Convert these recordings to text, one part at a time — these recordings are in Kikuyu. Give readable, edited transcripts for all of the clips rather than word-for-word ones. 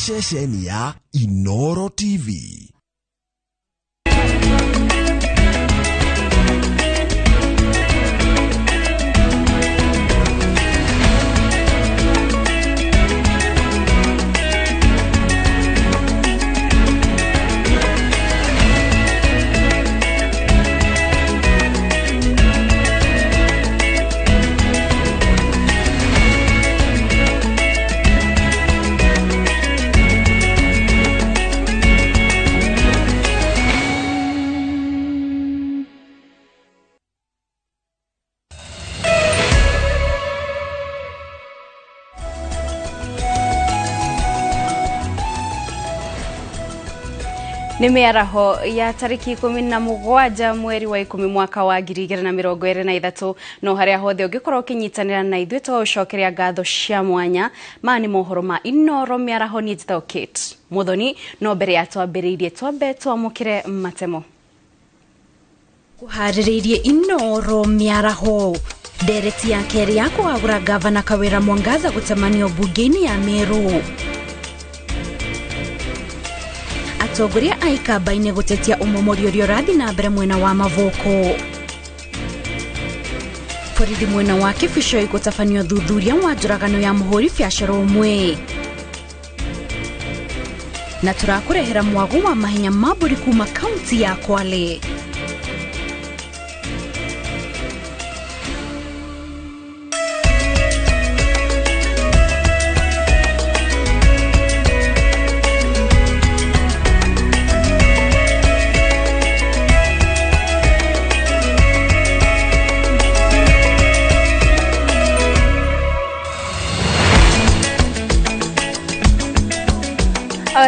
Ceceni ya Inoro TV. Nĩ mĩaraho ya tarĩki 17 mweri wa 10 mwaka wa 2023 no harĩa hothe ũngĩkorwo ũkĩnyitanĩra na ithuĩ tũgũcokeria ngatho cia mwanya. Maya nĩ mohoro ma Inoro mĩaraho, niĩ njĩtagwo Kate Muthoni. No mbere ya twambĩrĩirie twambe twamũkĩre matemo. Kũharĩrĩirie Inoro mĩaraho ndereti ya kerĩ ya kũhagũra gavana Kawira Mwangaza gũcemanio mbunge-inĩ ya Meru. Atongoria a ikamba-inĩ gũtetia ũmomori ũrĩa ũrathiĩ na mbere mwena wa Mavoko. Borithi mwena wa Kibicoi gũtabania ũthuthuria wa njũragano ya mũhũri biacara ũmwe. Na tũrakũrehera mwago wa mahenya ma mbũri kuma kaunti ya Kwale.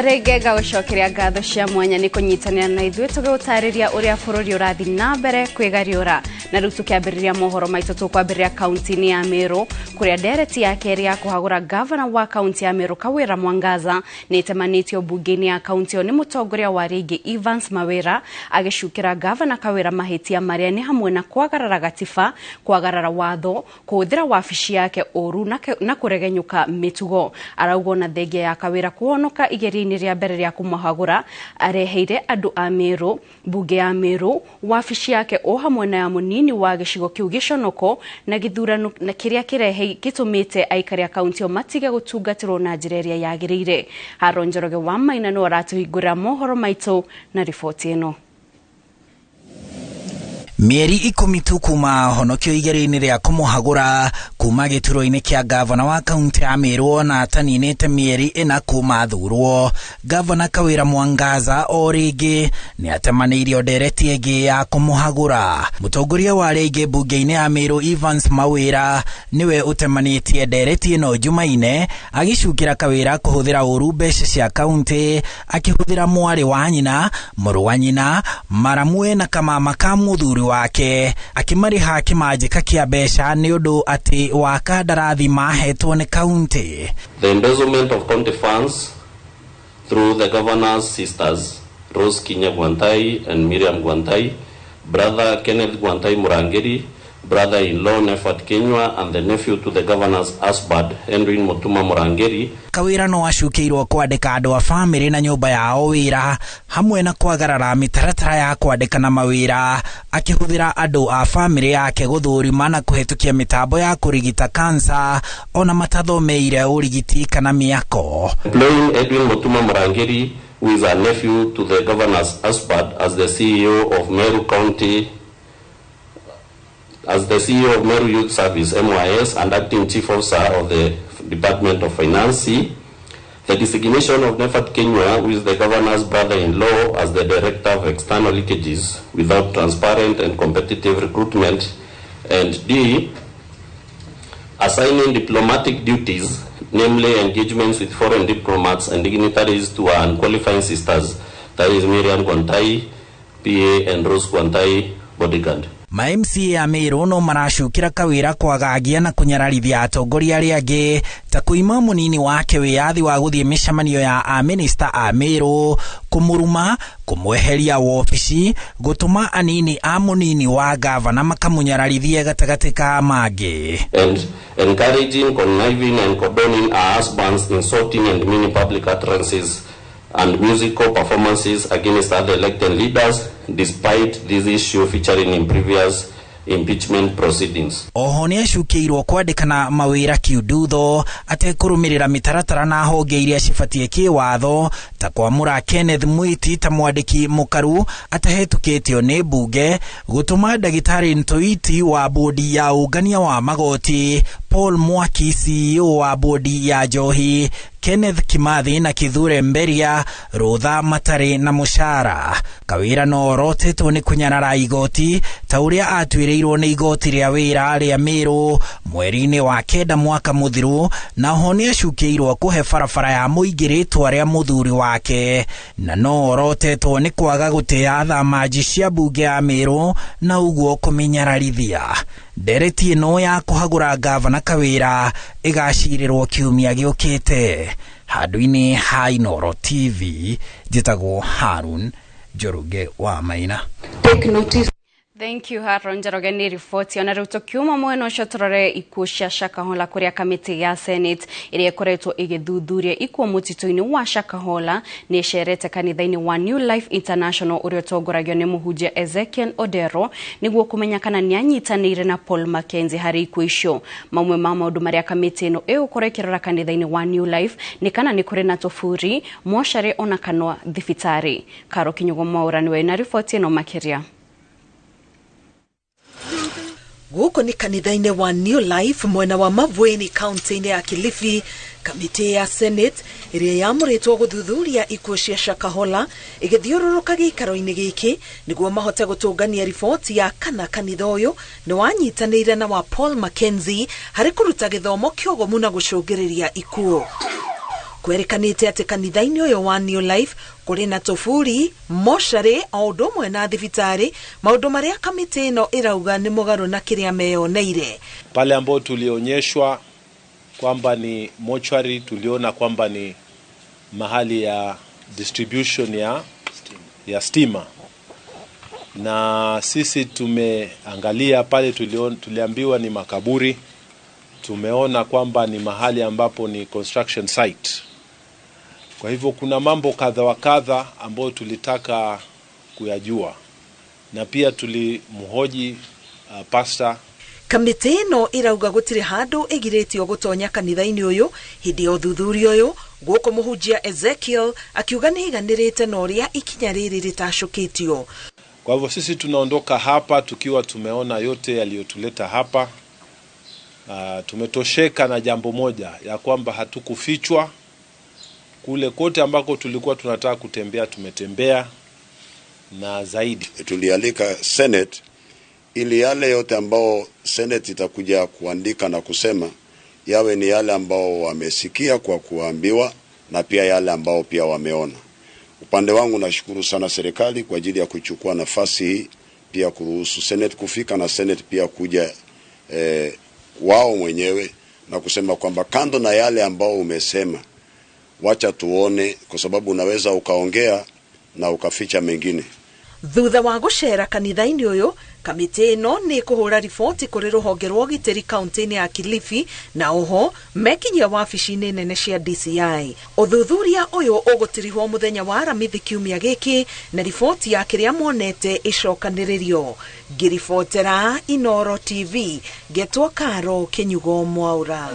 Rĩngĩ ngagũcokeria ngatho cia mwanya nĩ kũnyitanĩra na ithuĩ tũgĩgũtarĩria ũrĩa bũrũri ũrathiĩ na mbere kwĩgariũra. Na rĩu tũkĩambĩrĩria mohoro maitũ tũkwambĩrĩria kaunti-inĩ ya Meru kũrĩa ndereti ya kerĩ ya kũhagũra gavana wa kaunti ya Meru Kawira Mwangaza nĩ ĩtemanĩtio mbunge-inĩ ya kaunti ĩyo nĩ mũtongoria wa rĩngĩ Evans Mawira, agĩcukĩra gavana Kawira mahĩtia marĩa nĩ hamwe na kwagarara gatiba, kwagarara watho, kũhũthĩra wabici yake ũru na kũregenyũka mĩtugo. Arauga ona thengia ya Kawira kũhonoka igeria-inĩ rĩa mbere rĩa kũmũhagũra areheire andũ a Meru, mbunge ya Meru, wabici yake o hamwe na ya mũnini wa gĩcigo kĩu gĩconoko na gĩthurano na kĩrĩa kĩrehe gĩtũmĩte aikari a kaunti ĩyo matige gũtungatĩrwo na njĩra ĩrĩa yagĩrĩire. Haron Njoroge wa Maina no aratũhingũrĩra mohoro maitũ na riboti ĩno. Mĩeri 10 tu kuma honokio igerio-inĩ rĩa kũmũhagũra kuma gĩturwa-inĩ kĩa gavana wa kaunti ya Meru na ataninĩte mĩeri 4 kuma athurwo, gavana Kawira Mwangaza o rĩngĩ nĩ atemanĩirio ndereti ĩngĩ ya kũmũhagũra. Mũtongoria wa rĩngĩ mbunge-inĩ ya Meru Evans Mawira nĩwe ũtemanĩtie ndereti ĩno Jumaine, agĩcukĩra Kawira kũhũthĩra ũru mbeca cia kaunti akĩhũthĩra mwarĩ wa nyina, mũrũ wa nyina, maramwe na kamama ka mũthuri wake, akĩmarĩha kĩmanjĩka kĩa mbeca nĩ ũndũ atĩ wa kandarathi mahetwo nĩ kaunti. The embezzlement of county funds through the governor's sisters Rose Kinya Guantai and Miriam Guantai, brother Kenneth Guantai Murangeri, brother-in-law Nefat Kenywa, and the nephew to the governor's husband Henry Mutuma Murangeri. Kawira no acukĩirwo kwandĩka andũ a bamĩrĩ na nyũmba yao wĩra hamwe na kwagarara mĩtaratara ya kwandĩkana mawĩra akĩhũthĩra andũ a bamĩrĩ yake gũthũrima na kũhetũkia mĩtambo ya kũrigita kansa ona matathomeire ũrigiti kana mĩako. Employing Edwin Mutuma Murangeri, who is a nephew to the governor's husband, as the CEO of Meru County, as the CEO of Meru Youth Service, MYS, and acting chief officer of the Department of Finance. The designation of Nefat Kenywa, who is the governor's brother-in-law, as the director of external leakages without transparent and competitive recruitment. And D, assigning diplomatic duties, namely engagements with foreign diplomats and dignitaries to our unqualified sisters, that is Miriam Guantai, PA, and Rose Guantai, bodyguard. Ma MCA a Meru no maracukĩra Kawĩra kwagagia na kũnyararithia atongoria arĩa angĩ ta kũima mũnini wake wĩyathi wa gũthiĩ mĩcemanio ya amĩnĩsta a Meru, kũmũruma, kũmweheria wobici, gũtũma anini a mũnini wa gavana makamũnyararithie gatagatĩ ka mangĩ. And encouraging, conniving and condoning her husband's insulting and demeaning public utterances and musical performances against other elected leaders, despite this issue featuring in previous impeachment proceedings. Oho nĩ acukĩirwo kwandĩkana mawĩra kiundutho atekũrũmĩrĩra mĩtaratara na honge iria cibatiĩ kĩwatho ta kwamũra Kenneth Mwiti ta mwandĩki mũkaru atahetũkĩtio nĩ mbunge, gũtũma ndagĩtarĩ Ntoiti wa bodi ya ũngania wa magoti, Paul Mwaki CEO wa bodi ya njohi, Kenneth Kimathi na Kithure Mberia rũtha matarĩ na mũcara. Kawĩra no orotetwo nĩ kũnyarara igoti ta ũrĩa atuĩrĩirwo nĩ igoti rĩa wĩra rĩa Meru mweri-inĩ wa 9 mwaka mũthiru, na oho nĩ acukĩirwo kũhe barabara ya mũingĩ rĩtwa rĩa mũthuri wake, na no orotetwo nĩ kwaga gũtĩa thamanji cia mbunge ya Meru na ũguo kũmĩnyararithia. Ndereti ĩno ya kũhagũra gavana Kawĩra ĩgacirĩrwo kiumia gĩũkĩte. Handũ-inĩ ha Inooro TV, njĩtagwo Harun Njoroge wa Maina. Take notice. Thank you Haron Njoroge nĩ riboti. Ona rĩu tũkiuma mwena ũcio tũrore ikuũ cia Shakahola kũrĩa kamĩtĩ ya Senate ĩrĩa ĩkoretwo ĩgĩthuthuria ikuũ mũtitũ-inĩ wa Shakahola nĩ ĩcerete kanitha-inĩ wa New Life International ũrĩa ũtongoragio nĩ mũhunjia Ezekiel Odero nĩguo kũmenya kana nĩ anyitanĩire na Paul Mackenzie harĩ ikuũ icio. Mamwe ma maũndũ marĩa kamĩtĩ ĩno ĩgũkorwo ĩkĩrora kanitha-inĩ wa New Life nĩ kana nĩ kũrĩ na tũburi, mocarĩ ona kana thibitarĩ. Karo Kinyugo Mwaura nĩwe na riboti ĩno makĩria. Gũkũ nĩ kanitha-inĩ wa New Life mwena wa Mavueni kaunti-inĩ ya Kilifi. Kamĩtĩ ya Senate ĩrĩa yamũrĩtwo gũthuthuria ikuũ cia Shakahola ĩgĩthiũrũrũka gĩikaro-inĩ gĩkĩ nĩguo mahote gũtũngania riboti ya kana kanitha ũyũ nĩ wanyitanĩire na wa Paul Mackenzie harĩ kũruta gĩthomo kĩogomu na gũcũngĩrĩria ikuũ. Kwerĩkanĩte atĩ kanitha-inĩ ũyũ wa New Life kũrĩ na tũburi, mocarĩ o ũndũ ũmwe na thibitarĩ, maũndũ marĩa kamĩtĩ ĩno ĩrauga nĩ mũgarũ na kĩrĩa meyoneire. Pale ambao tulionyeshwa kwamba ni mochwari, tuliona kwamba ni mahali ya distribution ya stima, na sisi tumeangalia pale, tuliambiwa ni makaburi, tumeona kwamba ni mahali ambapo ni construction site. Kwa hivyo kuna mambo kadha wa kadha ambayo tulitaka kuyajua, na pia tulimhoji pastor. Kamĩtĩ ĩno ĩrauga gũtirĩ handũ ĩgirĩtio gũtonya kanitha-inĩ ũyũ hĩndĩ ya ũthuthuria ũyũ, gũkũ mũhunjia Ezekiel akiuga nĩ iganĩrĩte na ũrĩa ikinya rĩrĩ rĩtacũkĩtio. Kwa hivyo sisi tunaondoka hapa tukiwa tumeona yote yaliyotuleta hapa. Tumetosheka na jambo moja ya kwamba hatukufichwa. Kule kote ambako tulikuwa tunataka kutembea tumetembea na zaidi. Tulialika Senate ili yale yote ambao Senate itakuja kuandika na kusema yawe ni yale ambao wamesikia kwa kuambiwa na pia yale ambao pia wameona. Upande wangu nashukuru sana serikali kwa ajili ya kuchukua nafasi hii, pia kuruhusu Senate kufika na Senate pia kuja wao mwenyewe na kusema kwamba kando na yale ambao umesema, wacha tuone, kwa sababu unaweza ukaongea na ukaficha mengine. Thutha wa gũcera kanitha-inĩ ũyũ, kamĩtĩ ĩno nĩ ĩkũhũra riboti kũrĩ rũhonge rwa ũgitĩri kaunti-inĩ ya Kilifi na oho mekinyia wabici-inĩ nene cia DCI. Ũthuthuria ũyũ ũgũtirihwo mũthenya wa Aramithi kiumia gĩkĩ na riboti ya kĩrĩa monete ĩcokanĩrĩrio. Ngĩribotera Inooro TV, ngetwo Karo Kinyugo Mwaura.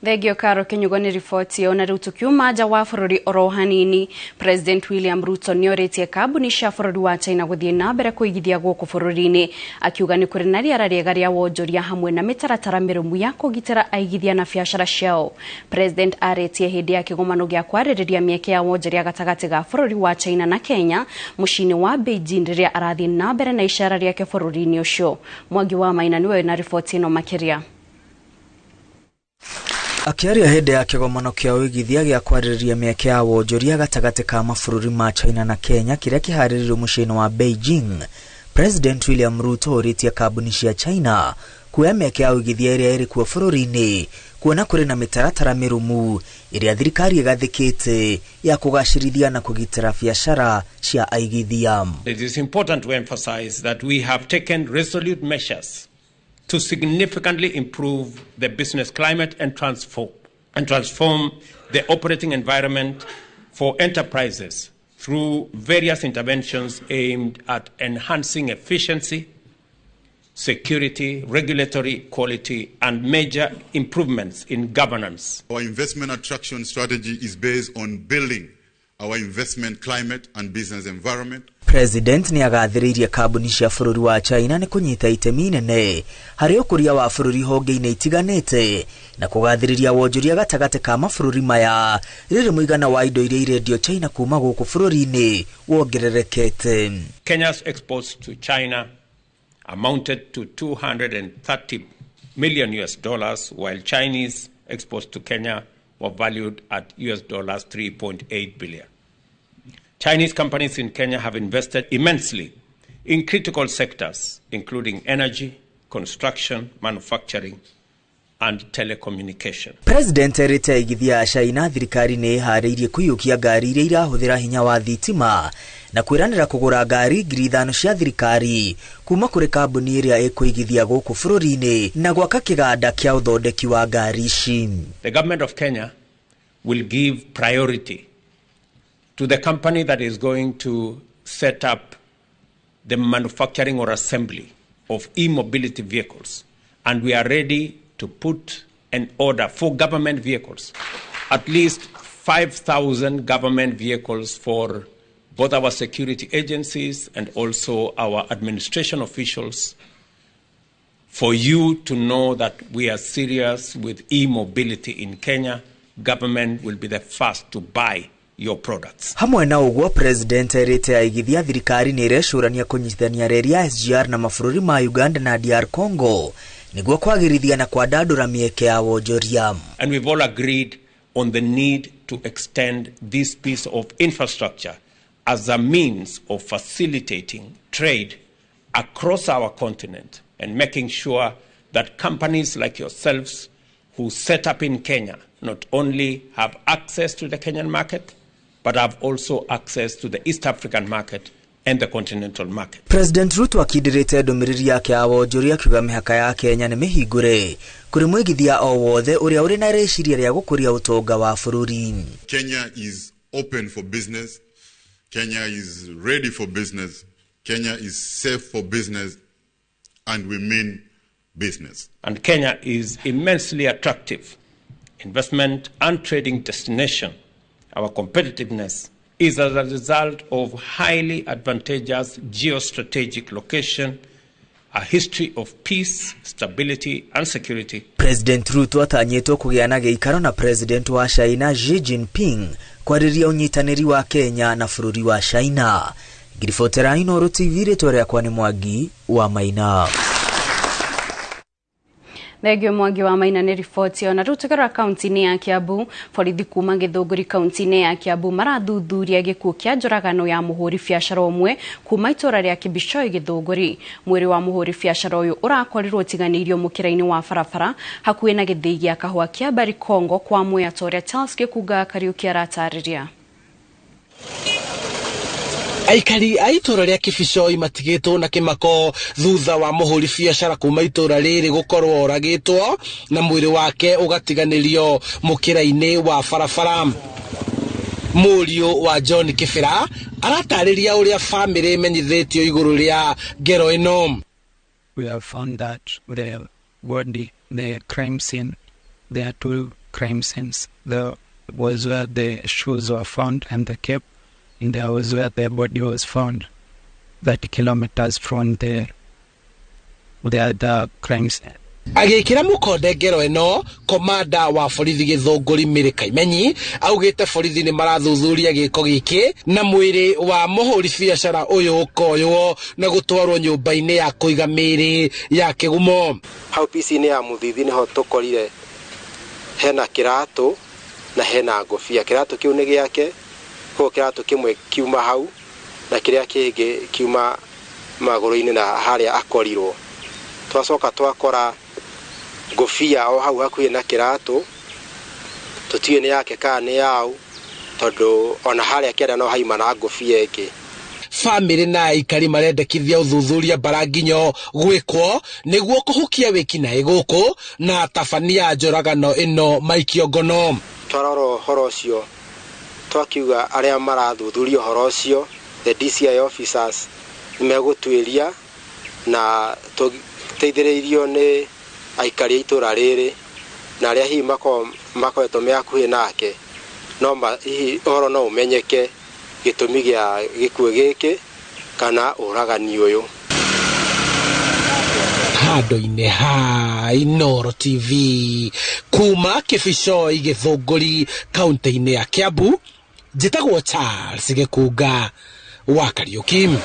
Thengio Karo Kinyugo nĩ riboti ĩyo. Na rĩu tũkiuma nja wa bũrũri oro hanini, President William Ruto nĩorĩtie kambuni cia bũrũri wa China gũthiĩ na mbere kũigithia gũkũ bũrũri-inĩ, akiuga nĩ kũrĩ na rĩera rĩega rĩa wonjoria hamwe na mĩtaratara mĩrũmu ya kũgitĩra aigithia na biacara ciao. President arĩtie hĩndĩ ya kĩgomano gĩa kwarĩrĩria mĩeke ya wonjoria gatagatĩ ga bũrũri wa China na Kenya mũciĩ-inĩ wa Beijing rĩrĩa arathiĩ na mbere na icera rĩake bũrũri-inĩ ũcio. Mwangi wa Maina nĩwe wĩna riboti ĩno makĩria. Akĩaria hĩndĩ ya kĩgomano kĩa ũigithia gĩa kwarĩrĩria mĩeke ya wonjoria gatagatĩ ka mabũrũri ma China na Kenya kĩrĩa kĩharĩrĩirio mũciĩ-inĩ wa Beijing, President William Ruto orĩtie kambuni cia China kuoya mĩeke ya ũigithia ĩrĩa ĩrĩ kuo bũrũri-inĩ, kuona kũrĩ na mĩtaratara mĩrũmu ĩrĩa thirikari ĩgathĩkĩte ya kũgacĩrithia na kũgitĩra biacara cia aigithia. It is important to emphasize that we have taken resolute measures to significantly improve the business climate and transform the operating environment for enterprises through various interventions aimed at enhancing efficiency, security, regulatory quality, and major improvements in governance. Our investment attraction strategy is based on building our investment climate and business environment. President nĩ agathĩrĩirie kambuni cia bũrũri wa China nĩ kũnyita itemi inene harĩ ũkũria wa bũrũri honge-inĩ itiganĩte na kũgathĩrĩria wonjoria gatagatĩ ka mabũrũri maya rĩrĩ mũigana wa indo iria irendio China kuma gũkũ bũrũri-inĩ wongererekete. Kenya's exports to China amounted to $230 million US, while Chinese exports to Kenya were valued at US dollars 3.8 billion. Chinese companies in Kenya have invested immensely in critical sectors, including energy, construction, manufacturing, and telecommunication. President erĩte aigithia a China thirikari nĩ ĩharĩirie kũiyũkia ngari iria irahũthĩra hinya wa thitima na kwĩranĩra kũgũra ngari 5,000 cia thirikari kuma kũrĩ kambuni ĩrĩa ĩkũigithia gũkũ bũrũri-inĩ na gwaka kĩganda kĩa ũthondeki wa ngari ici. The government of Kenya will give priority to the company that is going to set up the manufacturing or assembly of e-mobility vehicles, and we are ready to put an order for government vehicles, at least 5,000 government vehicles for both our security agencies and also our administration officials, for you to know that we are serious with e-mobility in Kenya. Government will be the first to buy your products. Hamwe na ũguo, President erĩte aigithia thirikari nĩ ĩrecũrania kũnyitithania reri ya SGR na mabũrũri ma Uganda na DR Congo nĩguo kwagĩrithia na kwandandũra mĩeke ya wonjoria. And we've all agreed on the need to extend this piece of infrastructure as a means of facilitating trade across our continent and making sure that companies like yourselves who set up in Kenya not only have access to the Kenyan market, but have also access to the East African market and the continental market. President Ruto akindirite ndũmĩrĩri yake ya wonjoria akiuga mĩhaka ya Kenya nĩ mĩhingũre kũrĩ mũigithia o wothe ũrĩa ũrĩ na rĩciria rĩa gũkũria ũtonga wa bũrũri. Kenya is open for business. Kenya is ready for business. Kenya is safe for business, and we mean business. And Kenya is immensely attractive investment and trading destination. Our competitiveness is as a result of highly advantageous geostrategic location, a history of peace, stability and security. President Ruto atanyĩtwo kũgĩa na gĩikaro na President wa China Xi Jinping kwarĩria ũnyitanĩri wa Kenya na bũrũri wa China. Ngiribotera Inooro TV, rĩtwa rĩakwa nĩ Mwangi wa Maina. Thengio Mwangi wa Maina nĩ riboti ĩyo. Na rĩu tũkĩrora kaunti-inĩ ya Kiambu, borithi kuma Gĩthũngũri kaunti-inĩ ya Kiambu marathuthuria gĩkuũ kĩa njũragano ya mũhũri biacara ũmwe kuma itũra rĩa Kibishoi Gĩthũngũri. Mwĩrĩ wa mũhũri biacara ũyũ ũrakorirwo ũtiganĩirio mũkĩra-inĩ wa barabara hakuhĩ na gĩthĩi gĩa kahũa kĩa Barikongo kwa Mwea, ta ũrĩa Charles Gĩkunga Kariũki aratarĩria. Aikari a itũra rĩa Kibishoi matigĩtwo na kĩmako thutha wa mũhũri biacara kuma itũra rĩrĩ gũkorwo oragĩtwo na mwĩrĩ wake ũgatiganĩrio mũkĩra-inĩ wa barabara. Mũriũ wa John Kibira aratarĩria ũrĩa bamĩrĩ ĩmenyithĩtio igũrũ rĩa ngero ĩno. We have found that the body, the crime scene, there are two crime scenes. There was where the shoes were found and the cap. And there was where the body was found, 30 kilometers from the other crime scene. Agĩkĩra mũkonde ngero ĩno, komanda wa borithi Gĩthũngũri Mary Kaimenyi augĩte borithi nĩ marathuthuria gĩko gĩkĩ na mwĩrĩ wa mũhũri biacara ũyũ ũkoywo na gũtwarwo nyũmba-inĩ ya kũiga mĩĩrĩ ya kĩgumo. Hau PC-inĩ ya Mũthithi nĩho tũkorire Hena kĩratũ na hena ngũbia. Kĩratũ kĩu nĩ gĩake, koguo kĩratũ kĩmwe kiuma hau na kĩrĩa kĩngĩ kiuma magũrũ-inĩ na harĩa akorirwo. Twacoka twakora ngũbia o hau hakuhĩ na kĩratũ, tũtiũĩ nĩ yake kana nĩ yau, tondũ ona harĩa kĩanda no haima na ngũbia ĩngĩ. Famĩlĩ na aikari marendekithia ũthuthuria mbaranginyo gwĩkwo nĩguo kũhukia wĩkinaĩ gũkũ na tabania njũragano ĩno maikio ngono. Twarora ũhoro ũcio twakiuga arĩa marathuthuria ũhoro ũcio, the DCI officers, nĩmegũtuĩria na tũteithĩrĩirio nĩ aikari a itũra rĩrĩ na arĩa hihi makoretwo me hakuhĩ nake, no hihi ũhoro no ũmenyeke gĩtũmi gĩa gĩkuũ gĩkĩ kana ũragani ũyũ. Handũ-inĩ ha Inooro TV kuma Kĩbicoi Gĩthũngũri kaunti-inĩ ya Kiambu, njĩtagwo Charles Gĩkunga wa Kariũki.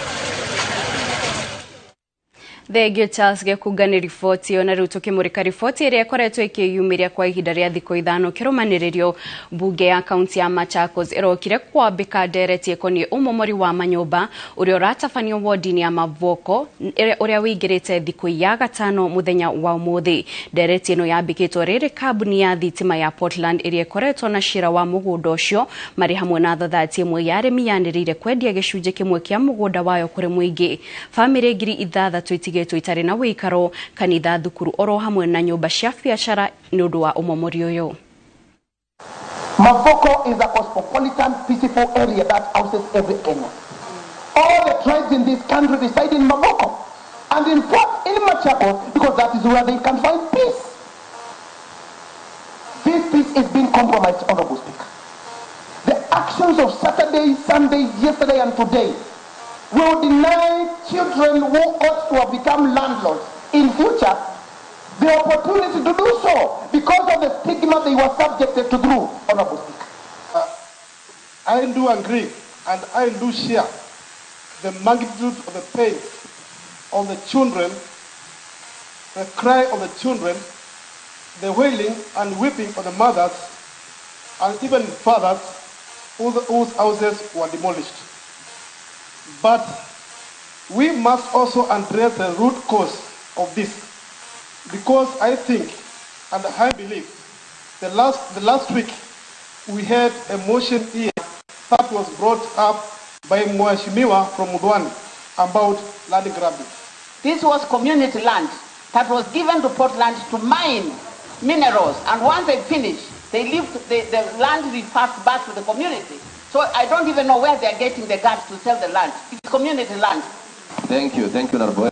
Thengio Charles Gĩkunga nĩ riboti ĩyo. Na rĩu tũkĩmũrĩka riboti ĩrĩa ĩkoretwo ĩkĩyumĩria kwa ihinda rĩa thikũ 5 kĩrũmanĩrĩrio. Mbunge ya kaunti ya Machakos ĩrokire kwambĩka ndereti ĩkoniĩ ũmomori wa manyũmba ũrĩa ũratabanio wodi-inĩ ya Mavoko ũrĩa wĩingĩrĩte thikũ ya 5 mũthenya wa ũmũthĩ. Ndereti ĩno yambĩkĩtwo rĩrĩ kambuni ya thitima ya Portland ĩrĩa ĩkoretwo na cira wa mũgũnda ũcio marĩ hamwe na thathati ĩmwe ya arĩmi yanĩrĩire kwendia gĩcunjĩ kĩmwe kĩa mũgũnda wayo kũrĩ mũingĩ. Bamĩrĩ 6,000 itigĩtwo itarĩ na wĩikaro, kanitha, thukuru oro hamwe na nyũmba cia biacara nĩ ũndũ wa ũmomori ũyũ. Mavoko is a cosmopolitan, peaceful area that houses every Kenyan. All the tribes in this country reside in Mavoko, and in fact in Machakos, because that is where they can find peace. This peace is being compromised, Honorable Speaker. The actions of Saturday, Sunday, yesterday and today will deny children who ought to have become landlords in future the opportunity to do so because of the stigma they were subjected to through, Honorable Speaker. I do agree and I do share the magnitude of the pain of the children, the cry of the children, the wailing and weeping of the mothers and even fathers whose houses were demolished. But we must also address the root cause of this, because I think and I believe the last week we had a motion here that was brought up by Mheshimiwa from Mudwani about land grabbing. This was community land that was given to Portland to mine minerals, and once they finish, they leave the land reverts back to the community. So I don't even know where they are getting the guts to sell the land. It's community land. Thank you, Honorable.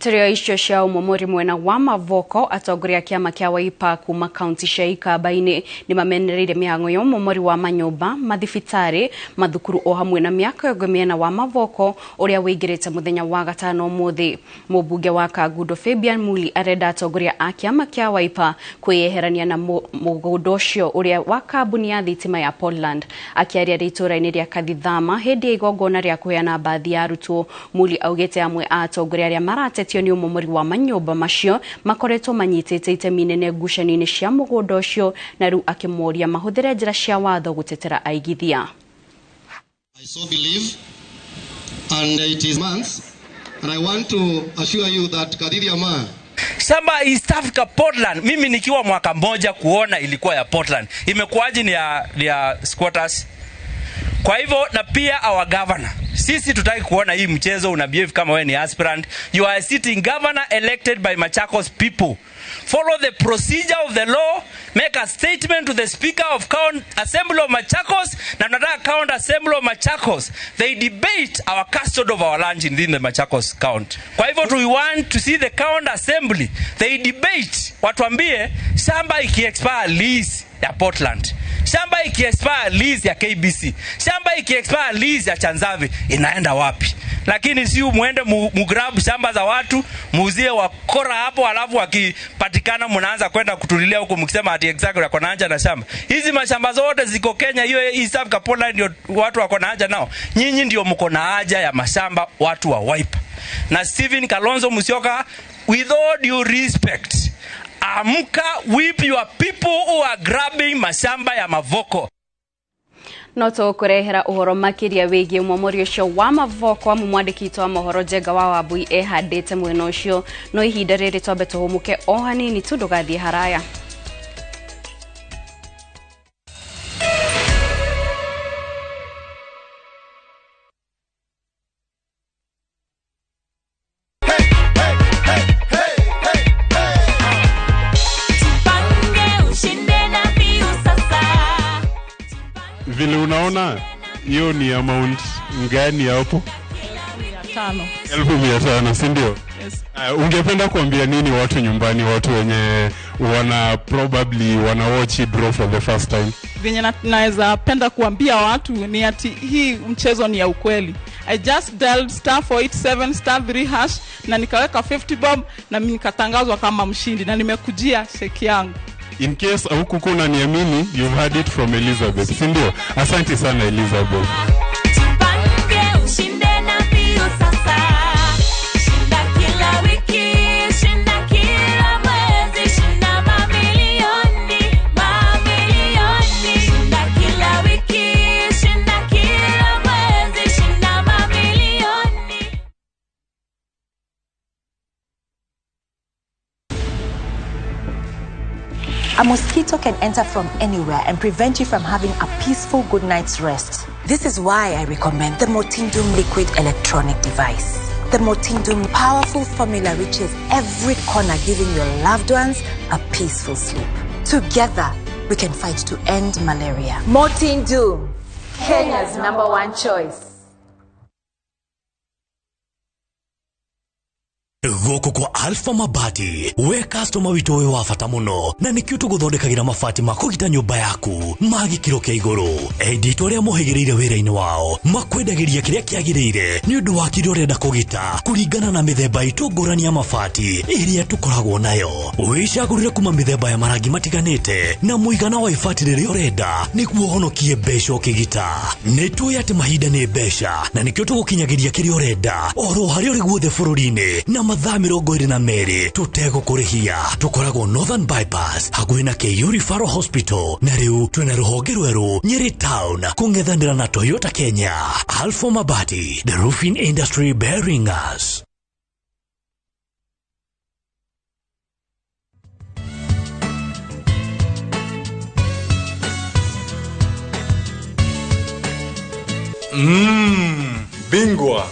Tũrĩ o icio cia ũmomori mwena wa Mavoko, atongoria a kĩama kĩa Wiper kuma kaunti cia Ikamba-inĩ nĩmamenereire mĩhang'o ya ũmomori wa manyũmba, mathibitarĩ, mathukuru o hamwe na mĩako ĩngĩ mĩena wa Mavoko ũrĩa wĩingĩrĩte mũthenya wa gatano ũmũthĩ. Mũmbunge wa Kangundo Fabian Muli arenda atongoria a kĩama kĩa Wiper kwĩyeherania na mũgũnda ũcio ũrĩa wa kambuni ya thitima ya Portland. Akĩaria itũũra-inĩ rĩa Kathithama hĩndĩ ya igongona rĩa kũheana mbathi ya arutwo, Muli augĩte amwe a atongoria arĩa maratetio nĩ ũmomori wa manyũmba macio makoretwo manyitĩte itemi inene ngucanio-inĩ cia mũgũnda ũcio, na rĩu akĩmoria mahũthĩre njĩra cia watho gũtetera aigithia. I so believe, and it is months, and I want to assure you that Kathithiama Shamba East Africa Portland, mimi nikiwa mwaka mmoja kuona ilikuwa ya Portland, imekuwaje ni ya squatters? Kwa hivyo na pia our governor, sisi tutaki kuona hii mchezo una behave kama wewe ni aspirant. You are a sitting governor elected by Machakos people. Follow the procedure of the law, make a statement to the Speaker of County Assembly of Machakos, na tunataka County Assembly of Machakos. They debate our custody of our land in the Machakos County. Kwa hivyo we want to see the County Assembly. They debate, watuambie shamba iki-expire lease ya Portland, shamba iki-expire lease ya KBC, shamba iki-expire lease ya Chanzavi inaenda wapi? Lakini si muende mugrab shamba za watu, muuzie wakora hapo, alafu wakipatikana mnaanza kwenda kutulilia huko mkisema ati exactly wako na haja na shamba. Hizi mashamba zote ziko Kenya, hiyo East Africa Portland ndio watu wako na haja nao. Nyinyi ndio mko na haja ya mashamba, watu wa Wiper. Na Stephen Kalonzo Musyoka, With all due respect, amka, whip your people who are grabbing mashamba ya Mavoko. No tũkũrehera ũhoro makĩria wĩgiĩ mũmori ũcio wa Mavoko amu mwandĩki witũ wa mohoro Njenga wa Wambui ehandĩte mwena ũcio. No ihinda rĩrĩ twambe tũhũmũke o hanini tu, ndũgathiĩ haraya. Vile unaona hiyo ni amount ngani hapo? 500. 1500, si ndio? Yes. Ungependa kuambia nini watu nyumbani, watu wenye wana probably wana watch draw for the first time? Venye naweza penda kuambia watu ni ati hii mchezo ni ya ukweli. I just dialed *487 *3# na nikaweka 50 bob na mimi nikatangazwa kama mshindi na nimekujia sheki yangu. In case hukukuwa unaniamini, you've heard it from Elizabeth, si ndio? Asante sana Elizabeth. Tupange ushinde na mbio sasa. Shinda kila wiki, shinda kila mwezi, shinda mamilioni, mamilioni. Shinda kila wiki, shinda kila mwezi, shinda mamilioni. A mosquito can enter from anywhere and prevent you from having a peaceful good night's rest. This is why I recommend the Mortindum liquid electronic device. The Mortindum powerful formula reaches every corner, giving your loved ones a peaceful sleep. Together, we can fight to end malaria. Mortindum, Kenya's #1 choice. Gũkũ kwa Alpha Mabati, we customer witũ wĩ wa bata mũno, na nĩkĩo tũgũthondekagĩra mabati ma kũgita nyũmba yaku ma gĩkĩro kĩa igũrũ. Endi itũ arĩa mohĩgĩrĩire wĩra-inĩ wao makwendagĩria kĩrĩa kĩagĩrĩire nĩ ũndũ wa kĩrĩa ũrenda kũgita kũringana na mĩthemba itũ ngũrani ya mabati ĩrĩa tũkoragwo nayo. Wĩcagũrĩre kuma mĩthemba ya marangi matiganĩte na mũigana wa ibati rĩrĩa ũrenda nĩguo ũhonokie mbeca ũkĩgita. Nĩ tũĩ atĩ mahinda nĩ mbeca na nĩkĩo tũgũkinyagĩria kĩrĩa ũrenda oro harĩa ũrĩ guothe bũrũri-inĩ na mathaa 22 tũtegũkũrĩhia. Tũkoragwo Northern Bypass hakuhĩ na KU Referral Hospital, na rĩu twĩna rũhonge rwerũ Nyeri Town kũng'ethanĩra na Toyota Kenya. Alpha Mabati, the roofing industry bearing us. Bingwa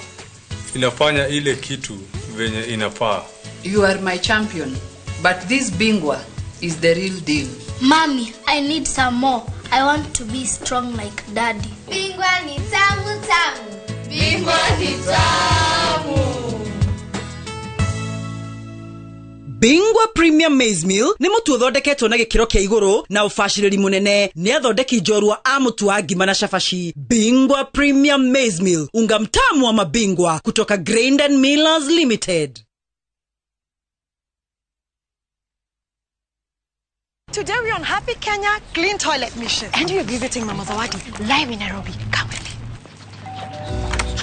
inafanya ile kitu venye inafaa. You are my champion, but this Bingwa is the real deal. Mommy, I need some more. I want to be strong like Daddy. Bingwa ni tamu tamu. Bingwa ni tamu. Bingwa Premium Maize Meal nĩ mũtu ũthondeketwo na gĩkĩro kĩa igũrũ na ũbacĩrĩri mũnene nĩ athondeki njorua a mũtu wa ngima na cabaci. Bingwa Premium Maize Meal, unga mtamu wa mabingwa kutoka Grain and Millers Limited. Today we're on Happy Kenya Clean Toilet Mission. And we're visiting Mama Zawadi live in Nairobi. Come with me.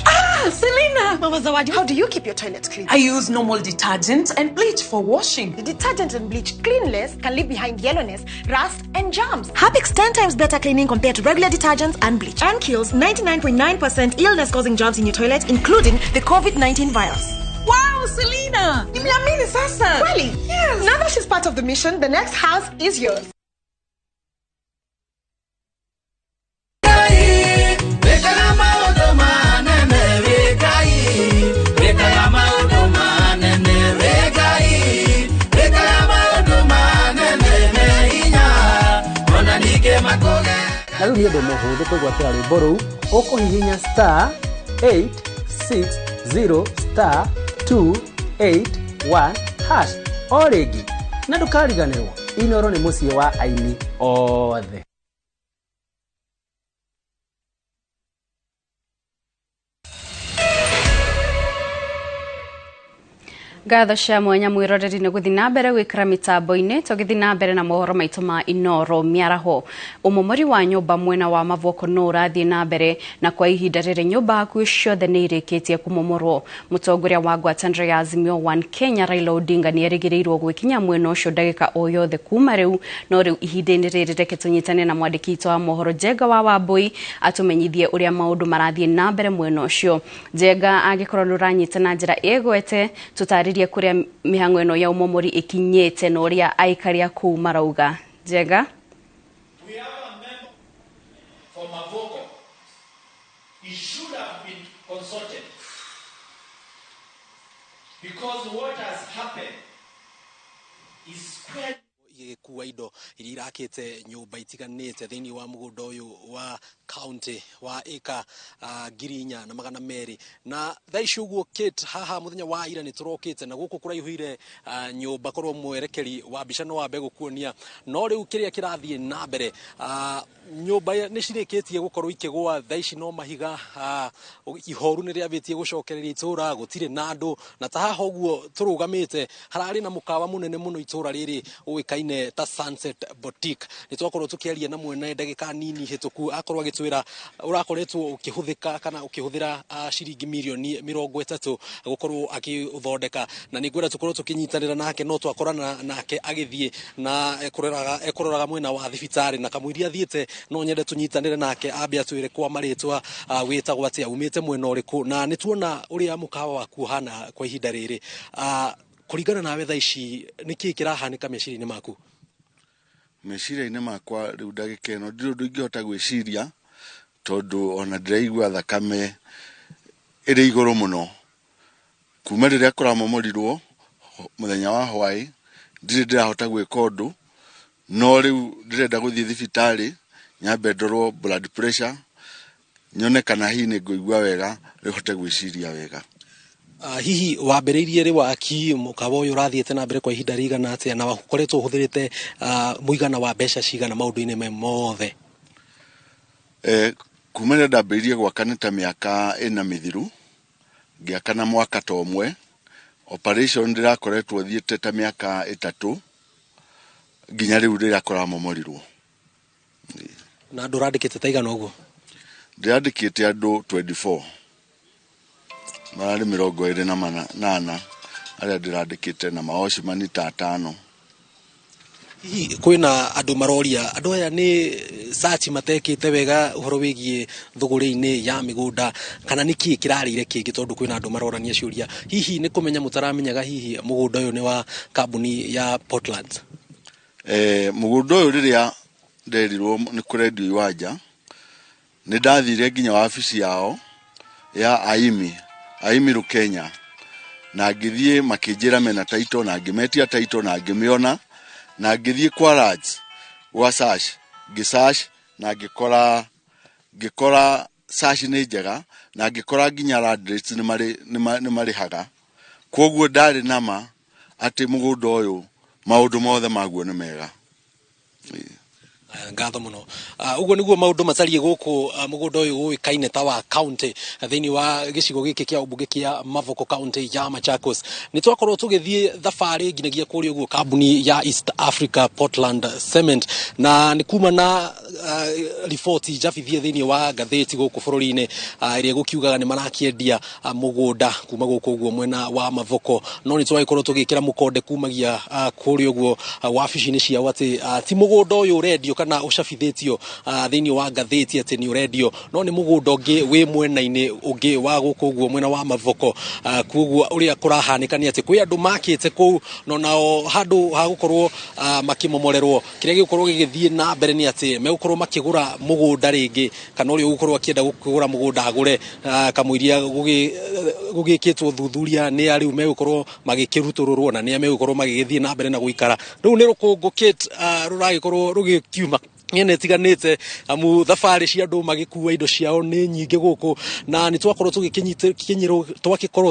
Ah, Selena! Mama Zawadi, how do you keep your toilet clean? I use normal detergent and bleach for washing. The detergent and bleach cleanless can leave behind yellowness, rust, and germs. Harpic's 10 times better cleaning compared to regular detergents and bleach. And kills 99.9% illness-causing germs in your toilet, including the COVID-19 virus. Wow, Selena! Nimeamini sasa! Really? Yes! Now that she's part of the mission, the next house is yours. Na rĩu nĩ ũndũ mũhũthũ kwĩgwatĩra rwĩmbo rũu ũkũhihinya *860 *281# o rĩngĩ, na ndũkariganĩrwo Inoro nĩ mũciĩ wa aini othe. Ngatho cia mwanya mwiroreri nĩ gũthiĩ na mbere gwĩkĩra mĩtambo-inĩ. Tũgĩthiĩ na mbere na mohoro maitũ ma Inoro mĩaraho, ũmomori wa nyũmba mwena wa Mavoko no ũrathiĩ na mbere, na kwa ihinda rĩrĩ nyũmba hakuhĩ ciothe nĩ irĩkĩtie kũmomorwo. Mũtongoria wa ngwatanĩro ya Azimio One Kenya Raila Odinga nĩ erĩgĩrĩirwo gwĩkinya mwena ũcio ndagĩka o yothe kuma rĩu. No rĩu ihinda-inĩ rĩrĩ, reke tũnyitane na mwandĩki witũ wa mohoro Njenga wa Wambui atũmenyithie ũrĩa maũndũ marathiĩ na mbere mwena ũcio. Njenga, angĩkorwo nĩ ũranyita na njĩra ĩgwete, tũtarĩrie kũrĩa mĩhang'o ĩno ya ũmomori ĩkinyĩte na ũrĩa aikari a kũu marauga. Njenga. For Mavoko, he should have been consulted. Because what has happened is square. Igĩkua indo iria irakĩte nyũmba itiganĩte thĩinĩ wa mũgũnda ũyũ wa county wa ĩka 4200. Na thaa ici ũguo, Kate, haha mũthenya wa ira nĩ tũrokĩte na gũkũ kũraihũire nyũmba, korwo mwerekeri wa mbica no wambe gũkuonia. No rĩu kĩrĩa kĩrathiĩ na mbere, nyũmba nĩ cirĩkĩtie gũkorwo ikĩgũa. Thaa ici no mahiga. Ihoru nĩ rĩambĩtie gũcokereria itũra, gũtirĩ na andũ. Na ta haha ũguo tũrũgamĩte, hararĩ na mũkawa mũnene mũno itũra rĩrĩ ũĩkaine ta Sunset Boutique. Nĩ twakorwo tũkĩaria na mwene ndagĩka nini hĩtũku, akorwo agĩtwĩra ũrakoretwo ũkĩhũthĩka kana ũkĩhũthĩra ciringi mirioni 30 gũkorwo akĩũthondeka, na nĩ ngwenda tũkorwo tũkĩnyitanĩra nake, no twakorana nake agĩthiĩ na ekũroraga mwena wa thibitarĩ, na kamũiria athiĩte no nyende tũnyitanĩre nake ambe atwĩre kwa marĩtwa wĩtagwo atĩa, umĩte mwena ũrĩkũ, na nĩ tuona ũrĩa mũkawa waku ũhana kwa ihinda rĩrĩ. Kũringana nawe, thaa ici nĩ kĩĩ kĩrahanĩka meciria-inĩ maku? Meciria-inĩ makwa rĩu ndagĩka ĩno ndirĩ ũndũ ingĩhota gwĩciria, tondũ ona ndĩraigua thakame ĩrĩ igũrũ mũno. Kuma rĩrĩa kũramomorirwo mũthenya wa hwaĩ, ndirĩ ndĩrahota gwĩka ũndũ. No rĩu ndĩrenda gũthiĩ thibitarĩ nyambe ndorwo blood pressure, nyone kana hihi nĩ ngũigua wega, rĩu hote gwĩciria wega. Hihi wambĩrĩirie rĩ waki mũkawa ũyũ? Ũrathiĩte na mbere kwa ihinda rĩigana atĩa, na ũkoretwo ũhũthĩrĩte mũigana wa mbeca cigana maũndũ-inĩ me mothe? Kuma rĩrĩa ndambĩrĩirie gwaka nĩ ta mĩaka 4 mĩthiru. Ngĩaka na mwaka ta ũmwe. Operation ndĩrakoretwo thiĩte ta mĩaka 3 nginya rĩu rĩrĩa kũramomorirwo. Na andũ ũrandĩkĩte ta igana ũguo? Ndĩrandĩkĩte andũ 24, mararĩ 24 arĩa ndĩrandĩkĩte, na maocimani ta atano. Hihi kwĩna andũ maroria, andũ aya nĩ search matekĩte wega ũhoro wĩgiĩ thũgũrĩ-inĩ ya mĩgũnda, kana nĩ kĩĩ kĩrarĩire kĩngĩ? Tondũ kwĩna andũ marorania ciũria, hihi nĩ kũmenya mũtaramenyaga hihi mũgũnda ũyũ nĩ wa kambuni ya Portland? Mũgũnda ũyũ, rĩrĩa nderirwo nĩ kũrendio iwanja, nĩ ndathire nginya wabici yao ya Aimi Rukenya, na ngĩthiĩ makĩnjĩra mena title, na ngĩmetia title na ngĩmĩona, na ngĩthiĩ kwa Raj, gwa search, ngĩ-search na ngĩkora search nĩ njega, na ngĩkora nginya land rates nĩ marĩhaga. Koguo ndarĩ nama atĩ mũgũnda ũyũ maũndũ mothe maguo nĩ mega. Ngatho mũno. Ũguo nĩguo maũndũ matariĩ gũkũ mũgũnda ũyũ ũĩkaine ta wa county thĩinĩ wa gĩcigo gĩkĩ kĩa ũmbunge kĩa Mavoko, county ya Machakos. Nĩ twakorwo tũgĩthiĩ thabarĩ nginyagia kũrĩa ũguo kambuni ya East Africa Portland Cement, na nĩ kuma na riboti njabithie thĩinĩ wa ngathĩti gũkũ bũrũri-inĩ ĩrĩa ĩgũkiugaga nĩ marakĩendia mũgũnda kuma gũkũ ũguo mwena wa Mavoko. No nĩ twagĩkorwo tũgĩkĩra mũkonde kumagia kũrĩa ũguo wabici-inĩ ciao atĩ ti mũgũnda ũyũ ũrendio kana ũcabithĩtio thĩinĩ wa ngathĩti atĩ nĩ ũrendio, no nĩ mũgũnda ũngĩ wĩ mwena-inĩ ũngĩ wa gũkũ ũguo mwena wa Mavoko. Koguo ũrĩa kũrahanĩka nĩ atĩ kwĩ andũ makĩte kũu, no nao handũ ha gũkorwo makĩmomorerwo, kĩrĩa gĩgũkorwo gĩgĩthiĩ na mbere nĩ atĩ megũkorwo makĩgũra mũgũnda rĩngĩ, kana ũrĩa ũgũkorwo akĩenda kũgũra mũgũnda agũre kamũiria gũgĩkĩtwo thuthuria nĩ arĩu megũkorwo magĩkĩrutũrũrwo na nĩa megũkorwo magĩgĩthiĩ na mbere na gũikara. Rĩu nĩ rũkũngũ, Kate, rũragĩkorwo rũgĩkiuma. Mĩena ĩtiganĩte amu thabarĩ cia andũ magĩkua indo ciao nĩ nyingĩ gũkũ, na nĩ twakorwo tũgĩkinyĩrwo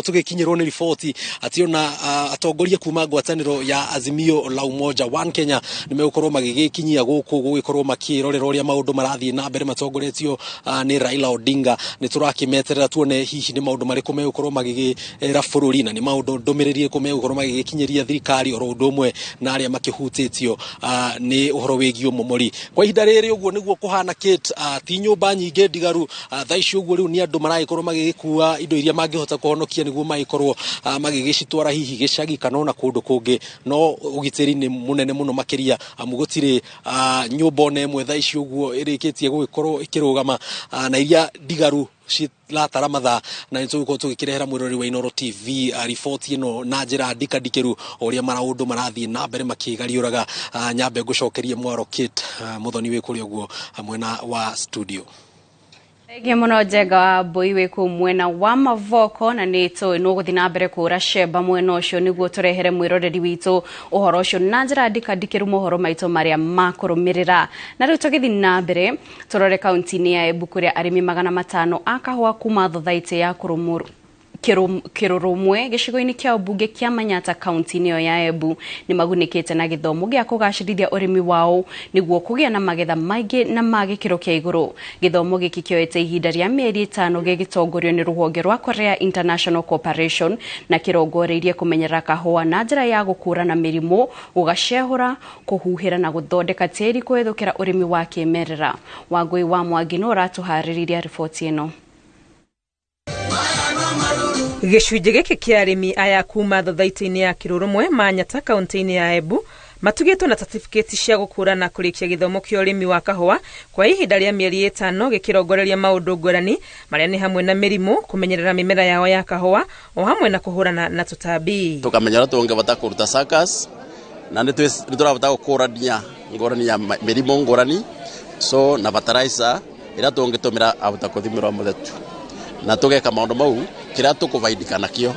tũgĩkinyĩrwo nĩ riboti atĩ ona atongoria kuma ngwatanĩro ya Azimio la Umoja One Kenya nĩ megũkorwo magĩgĩkinyia gũkũ gũgĩkorwo makĩrorera ũrĩa maũndũ marathiĩ na mbere matongoretio nĩ Raila Odinga. Nĩ tũrakĩmeterera tuone hihi nĩ maũndũ marĩkũ megũkorwo magĩgĩra bũrũri na nĩ maũndũ ndũmĩrĩri ĩrĩkũ megũkorwo magĩgĩkinyĩria thirikari oro ũndũ ũmwe na arĩa makĩhutĩtio nĩ ũhoro wĩgiĩ ũmomori. Kwa ihinda rĩrĩ ũguo nĩguo kũhana Kate, ti nyũmba nyingĩ ndigaru thaa ici ũguo rĩu nĩ andũ maragĩkorwo magĩgĩkua indo iria mangĩhota kũhonokia nĩguo magĩkorwo magĩgĩcitwara hihi gĩcagi kana ona kũndũ kũngĩ, no ũgitĩri nĩ mũnene mũno makĩria amu gũtirĩ nyũmba ona ĩmwe thaa ici ũguo ĩrĩkĩtie gũgĩkorwo ĩkĩrũgama, na iria ndigaru ciratara mathaa, na nĩ tũgũkorwo tũgĩkĩrehera mwĩroreri wa Inooro TV riboti ĩno na njĩra ndikandikĩru ũrĩa maũndũ marathiĩ na mbere makĩgariũraga. Nyambe ngũcokerie mwaro Kate Muthoni wĩ kũrĩa ũguo mwena wa studio. Thengia mũno Njenga wa Mbui wĩ kũu mwena wa Mavoko, na nĩ tũĩ nũgũthiĩ na mbere kũra cemba mwena ũcio nĩguo tũrehere mwĩroreri witũ ũhoro ũcio na njĩra ndikandikĩru mohoro maitũ marĩa makũrũmĩrĩra. Na rĩu tũgĩthiĩ na mbere tũrore kaunti-inĩ ya Embu kũrĩa arĩmi 500 a kahũa kuma thothaitĩ ya Kĩrũrũmwe gĩcigo-inĩ kĩa ũmbunge kĩa Manyata kaunti-inĩ ĩyo ya Embu nĩ magunĩkĩte na gĩthomo gĩa kũgacĩrithia ũrĩmi wao nĩguo kũgĩa na magetha maingĩ na ma gĩkĩro kĩa igũrũ. Gĩthomo gĩkĩ kĩoete ihinda rĩa mĩeri 5 gĩgĩtongorio nĩ rũhonge rwa Korea International Cooperation na kĩrongoreirie kũmenyerera kahũa na njĩra ya gũkũũrana mĩrimũ, gũgacehũra, kũhuhĩra na gũthondeka tĩĩri kũhĩtũkĩra ũrĩmi wa kĩmerera. Wangũi wa Mwangi nĩ ũratũharĩrĩria riboti ĩno. Gĩcunjĩ gĩkĩ kĩa arĩmi aya kuma thothaitĩ-inĩ ya Kĩrũrũmwe Manyata kaunti-inĩ ya Embu matugĩtwo na certificate cia gũkũra na kũrĩkia gĩthomo kĩa ũrĩmi wa kahũa kwa ihinda rĩa mĩeri 5 gĩkĩrongoreria maũndũ ngũrani marĩa nĩ hamwe na mĩrimũ, kũmenyerera mĩmera yao ya kahũa o hamwe na kũhũrana na tũtambi. Tũkamenya ũrĩa tũngĩbata kũruta suckers na nĩ tũrabata gũkũrania ngũrani ya mĩrimũ ngũrani, so na fertilizer ĩrĩa tũngĩtũmĩra abata kũthimĩrwo mũthetu na tũgeka maũndũ mau kĩrĩa tũkũbaidika nakĩo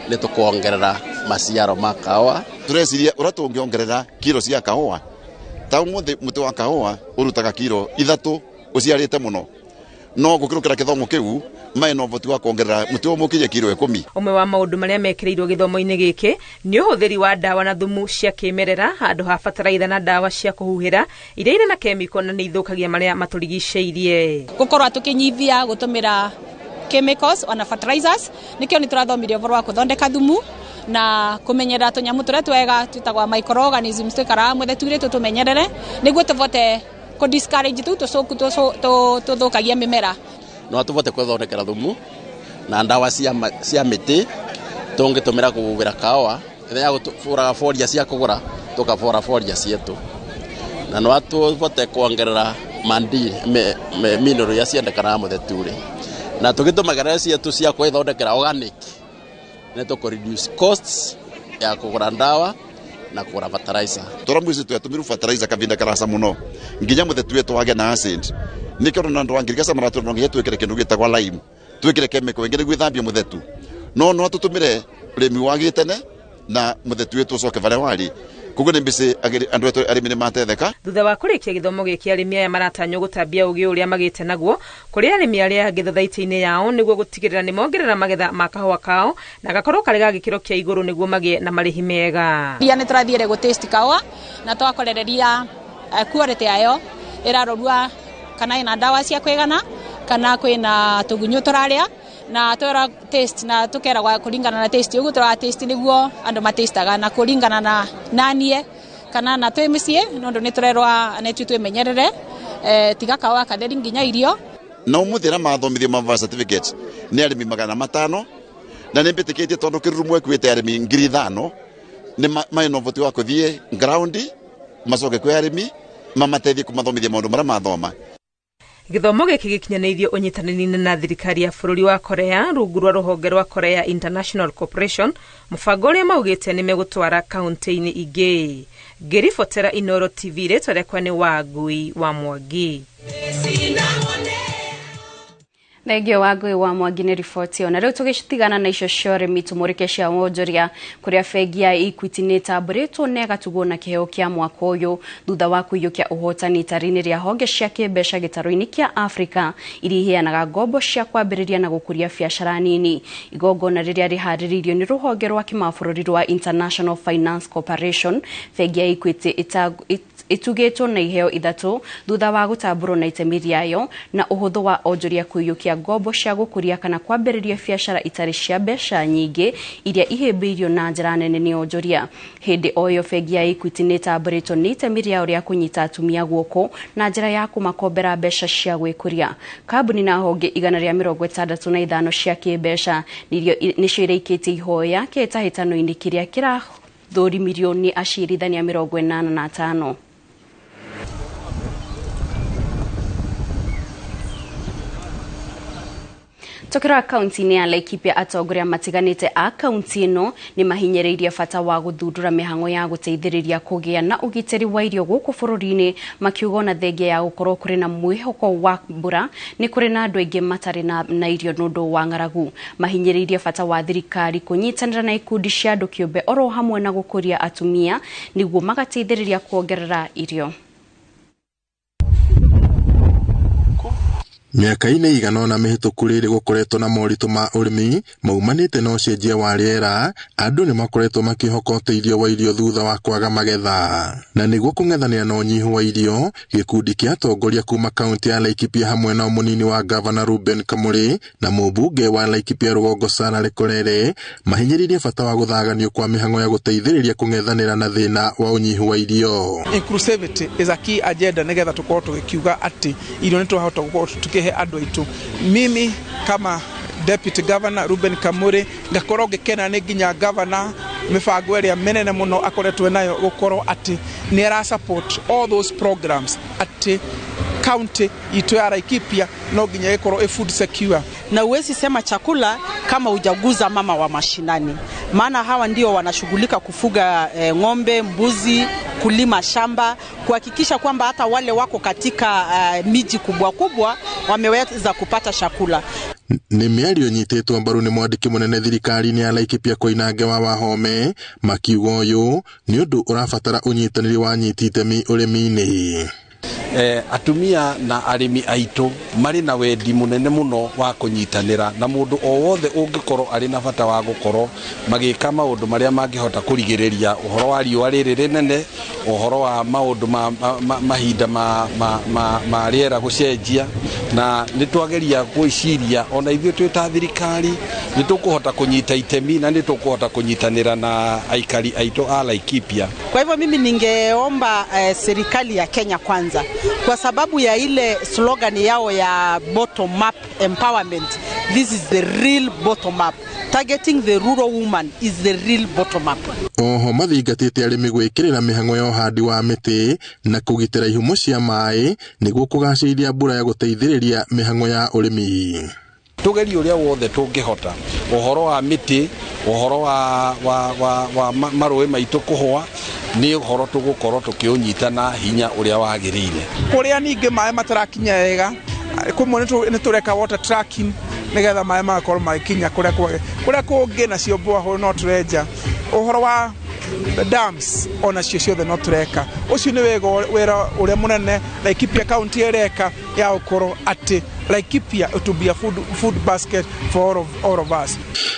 nĩ tũkuongerera maciaro ma kahũa. Tũreciria ũrĩa tũngĩongerera kiro cia kahũa ta ũmũthĩ mũtĩ wa kahũa ũrutaga kiro 3 ũciarĩte mũno, no gũkĩrũkĩra gĩthomo kĩu mae na ũhoti wa kuongerera mũtĩ ũmwe ũkinye kiro 10. Ũmwe wa maũndũ marĩa mekĩrĩirwo gĩthomo-inĩ gĩkĩ nĩ ũhũthĩri wa ndawa na thumu cia kĩmerera handũ ha bataraitha na ndawa cia kũhuhĩra iria irĩ na kemiko na nĩ ithũkagia marĩa matũrigicĩirie. Gũkorwo tũkĩnyihia gũtũmĩra chemicals ona fertilizers nikio ni turathomire ũhoro wa kuthondeka thumu na kumenyerera tunyamu turia twega twitagwa microorganisms twikaraga mwethe tutumenyerere niguo tuvote ku discourage tu tucoku tuthukagia mimera. No tuvote kwithondekera thumu na ndawa cia miti tungitumira kuvuvira kawa ithenya ya guturaga foria cia kugura tukabora foria cietu, na no tuvote kuongerera mandini mineral ya ciendekanaga mutheture na tũgĩtũmagĩra cietu cia kwĩthondekera organic nĩ tũkũ reduce costs ya kũgũra ndawa na kũgũra fertilizer. Tũramwĩci twatũmĩrwo fertilizer kavinda karasa mũno nginya mũthetu wetu wage na acid nĩkĩo ona andũ a Ngirigaca maratwĩra no nginya twĩkĩre kĩndũ gĩtagwo lime, twĩkĩre chemical ĩngĩ nĩguo ĩthambie mũthetu, no no tũtũmĩre ũrĩmi wa gĩtene na mũthetu wetu ũcoke barĩa warĩ. Koguo nĩ mbici andũ aitũ arĩmi nĩ matetheka. Thutha wa kũrĩkia gĩthomo gĩkĩ arĩmi aya maratanywo gũtambia ũgĩ ũrĩa magĩte naguo kũrĩ arĩmi arĩa angĩ thothaitĩ-inĩ yao nĩguo gũtigĩrĩra nĩ mongerera magetha ma kahũa kao na gakorwo karĩ ga gĩkĩro kĩa igũrũ nĩguo magĩe na marĩhi mega. Ria nĩ tũrathiĩre gũ taste kahũa na twakorereria quality yayo ĩrarorua kana ĩna ndawa cia kwĩgana kana kwĩna tũgunyũ tũrarĩa na twera taste na tukeragwa kuringana na taste uguo tura taste niguo andu matastaga na kuringana na nanie kana na twi mucii nondu ni turerwa ne tu twimenyerere tiga kawa katheri nginya irio. Na umuthi na mathomithio ma certificate ni arimi 500 na ni mbitikitie tondu Kĩrũrũmwe kwite arimi 5,000 ni maina ũhoti wa kuthie ground macoke kwi arimi mamateithie kumathomithia maundu maria mathoma. Gĩthomo gĩkĩ gĩkinyanĩirio ũnyitanĩri-inĩ na thirikari ya bũrũri wa Korea rungu rwa rũhonge rwa Korea International Cooperation, mũbango ũrĩa maugĩte nĩ megũtwara kaunti-inĩ ingĩ. Ngĩribotera Inooro TV, rĩtwa rĩakwa nĩ Wangui wa Mwangi. Thengio wa Ngũĩ wa Mwangi nĩ riboti ĩyo. Na rĩu tũgĩtigana na icio cia ũrĩmi tũmũrĩke cia wonjoria kũrĩa bengi ya Equity nĩ ĩtambũrĩtwo na ĩgatugwo na kĩheo kĩa mwaka ũyũ thutha wa kũiyũkia ũhotani itari-inĩ rĩa honge cia kĩmbeca gĩtarũ-inĩ kĩa Afrika iria iheanaga ngombo cia kwambĩrĩria na gũkũria biacara nini. Igongona rĩrĩa rĩharĩrĩirio nĩ rũhonge rwa kĩmabũrũri rwa International Finance Corporation, bengi ya Equity ĩtugĩtwo na iheo 3 thutha wa gũtambũrwo na itemi rĩayo na ũhũthũ wa onjoria kũiyũkia ngombo cia gũkũria kana kwambĩrĩria biacara itarĩ cia mbeca nyingĩ iria ihĩmbĩirio na njĩra nene nĩ onjoria. Hĩndĩ o ĩyo bengi ya Equity nĩ ĩtambũrĩtwo nĩ itemi rĩayo rĩa kũnyita atumia guoko na njĩra ya kũmakombera mbeca cia gwĩkũria. Kambuni na honge 165 cia kĩmbeca nĩcio iraikĩtie ihoya kĩhĩtahĩtano-inĩ kĩrĩa kĩrathũrimirio nĩ acirithania 85. Tũkĩrora kaunti-inĩ ya Laikipia, atongoria matiganĩte a kaunti ĩno nĩ mahinyĩrĩirie bata wa gũthundũra mĩhang'o ya gũteithĩrĩria kũgĩa na ũgitĩri wa irio gũkũ bũrũri-inĩ, makiuga ona thengia ya gũkorwo kũrĩ na mwĩhoko wa mbura nĩ kũrĩ na andũ aingĩ matarĩ na irio nĩ ũndũ wa ng'aragu. Mahinyĩrĩirie bata wa thirikari kũnyitanĩra na ikundi cia andũ kĩũmbe oro hamwe na gũkũria atumia nĩguo magateithĩrĩria kuongerera irio. Mĩaka-inĩ ĩigana ũna mĩhĩtũku rĩrĩ gũkoretwo na moritũ ma ũrĩmi maumanĩte na ũcenjia wa rĩera, andũ nĩ makoretwo makĩhoka ũteithio wa irio thutha wa kwaga magetha. Na nĩguo kũng'ethanĩra na ũnyihu wa irio, gĩkundi kĩa atongoria kuma kaunti ya Laikipia hamwe na mũnini wa gavana Ruben Kamuri na mũmbunge wa Laikipia rũgongo Sarah Lekorere mahinyĩrĩirie bata wa gũthaganio kwa mĩhang'o ya gũteithĩrĩria kũng'ethanĩra na thĩna wa ũnyihu wa irio. Inclusivity is a key agenda nĩgetha tũkorwo tũgĩkiuga atĩ irio nĩ twahota gũkorwo tukihe andũ aitũ. Mimi kama Deputy Governor Ruben Kamuri ngakorwo ngĩkena nĩ nginya governor mĩbango ĩrĩa mĩnene mũno akoretwo nayo gũkorwo atĩ nĩ ara support all those programs atĩ county itũ ya Laikipia no nginya ĩkorwo ĩ food secure. Na uwezi sema chakula kama hujaguza mama wa mashinani, maana hawa ndio wanashughulika kufuga ng'ombe, mbuzi, kulima shamba, kuhakikisha kwamba hata wale wako katika miji kubwa kubwa wameweza kupata chakula. Nĩ mĩario ĩnyitĩtwo mbaru nĩ mwandĩki mũnene thirikari-inĩ ya Laikipia Koinange wa Wahome, makiuga ũyũ nĩ ũndũ ũrabatara ũnyitanĩri wa anyiti itemi ũrĩmi-inĩ. Atumia na arĩmi aitũ marĩ na wendi mũnene mũno wa kũnyitanĩra na mũndũ o wothe ũngĩkorwo arĩ na bata wa gũkorwo magĩka maũndũ marĩa mangĩhota kũrigĩrĩria ũhoro wa riũa rĩrĩ rĩnene, ũhoro wa maũndũ ma mahinda ma rĩera gũcenjia, na nĩ twageria gwĩciria ona ithuĩ twĩ ta thirikari nĩ tũkũhota kũnyita itemi na nĩ tũkũhota kũnyitanĩra na aikari aitũ a Laikipia. Kwa hivyo mimi ningeomba serikali ya Kenya kwanza, kwa sababu ya ile slogan yao ya bottom up empowerment. This is the real bottom up. Targeting the rural woman is the real bottom up. Oho mathingatĩte arĩmi gwĩkĩrĩra mĩhang'o ya ũhandi wa mĩtĩ na kũgitĩra ihumo cia maĩ nĩguo kũgacĩrithia mbura ya gũteithĩrĩria mĩhang'o ya ũrĩmi. Tugerie ũrĩa wothe tũngĩhota ũhoro wa mĩtĩ, ũhoro wa marũĩ maitũ kũhũa, nĩ ũhoro tũgũkorwo tũkĩũnyita na hinya ũrĩa wagĩrĩire. Kũrĩa ningĩ maĩ matarakinya wega, kũmwe nĩ tũreka water tracking nĩgetha maĩ magakorwo magĩkinya kũrĩa kwage. Kũrĩa kũngĩ nacio borehole no tũrenja. Ũhoro wa dams onacio ciothe no tũreka. Ũcio nĩ wĩra ũrĩa mũnene Laikipia County ĩreka ya gũkorwo atĩ Laikipia it will be a food basket for all of us.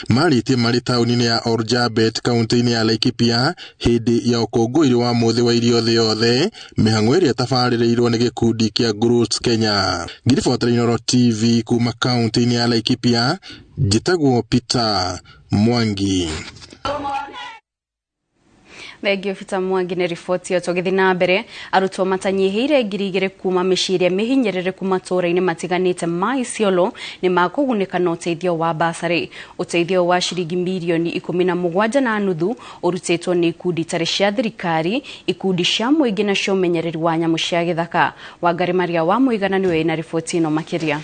Marĩtie marĩ taũni-inĩ ya Oljabet kaunti-inĩ ya Laikipia hĩndĩ ya ũkũngũĩri wa mũthĩ wa irio thĩ yothe, mĩhang'o ĩrĩa ĩtabarĩrĩirwo nĩ gĩkundi kĩa Growth Kenya. Ngĩribotera Inooro TV kuma kaunti-inĩ ya Laikipia, njĩtagwo Peter Mwangi. Thengio Peter Mwangi nĩ riboti ĩyo. Tũgĩthiĩ na mbere, arutwo matanyihĩire 2,000 kuma mĩciĩ ĩrĩa mĩhinyĩrĩrĩku matũũra-inĩ matiganĩte ma Isiolo nĩ makũgunĩka na ũteithio wa basarĩ. Ũteithio wa ciringi mirioni 17.5 ũrutĩtwo nĩ ikundi itarĩ cia thirikari, ikundi cia mũingĩ na cia ũmenyereri wa nyamũ cia gĩthaka. Wangari Maria wa Mũigana nĩwe wĩna riboti ĩno makĩria.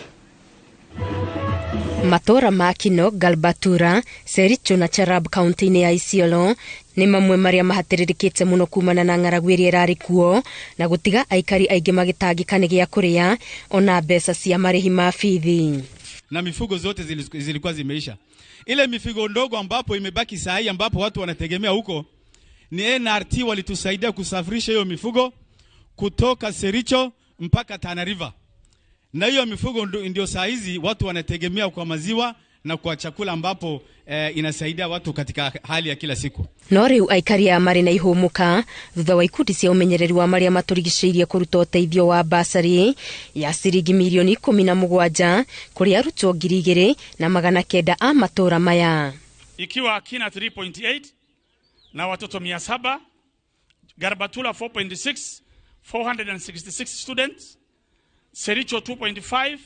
Matũũra ma Kino, Galbatura, Sericho na Charab kaunti-inĩ ya Isiolo nĩ mamwe marĩa mahatĩrĩrĩkĩte mũno kumana na ng'aragu ĩrĩa ĩrarĩ kuo na gũtiga aikari aingĩ magĩtangĩka nĩ gĩa kũrĩa ona mbeca cia marĩhi ma bithi. na mifugo zote zilikuwa zimeisha. Ile mifugo ndogo ambapo imebaki saa hii ambapo watu wanategemea huko ni NRT walitusaidia kusafirisha hiyo mifugo kutoka Sericho mpaka Tana River. Na hiyo mifugo ndio saa hizi watu wanategemea kwa maziwa na kwa chakula ambapo inasaidia watu katika hali ya kila siku. No riu aikari a marĩ na ihũmũka thutha wa ikundi cia ũmenyereri wa marĩa matũrigicĩirie kũruta ũteithio wa basarĩ ya ciringi mirioni 17 kũrĩ arutwo 2,900 a matũra maya, ikiwa Akina 3.8 na watoto 700, Garbatula 4.6 466 students, Sericho 2.5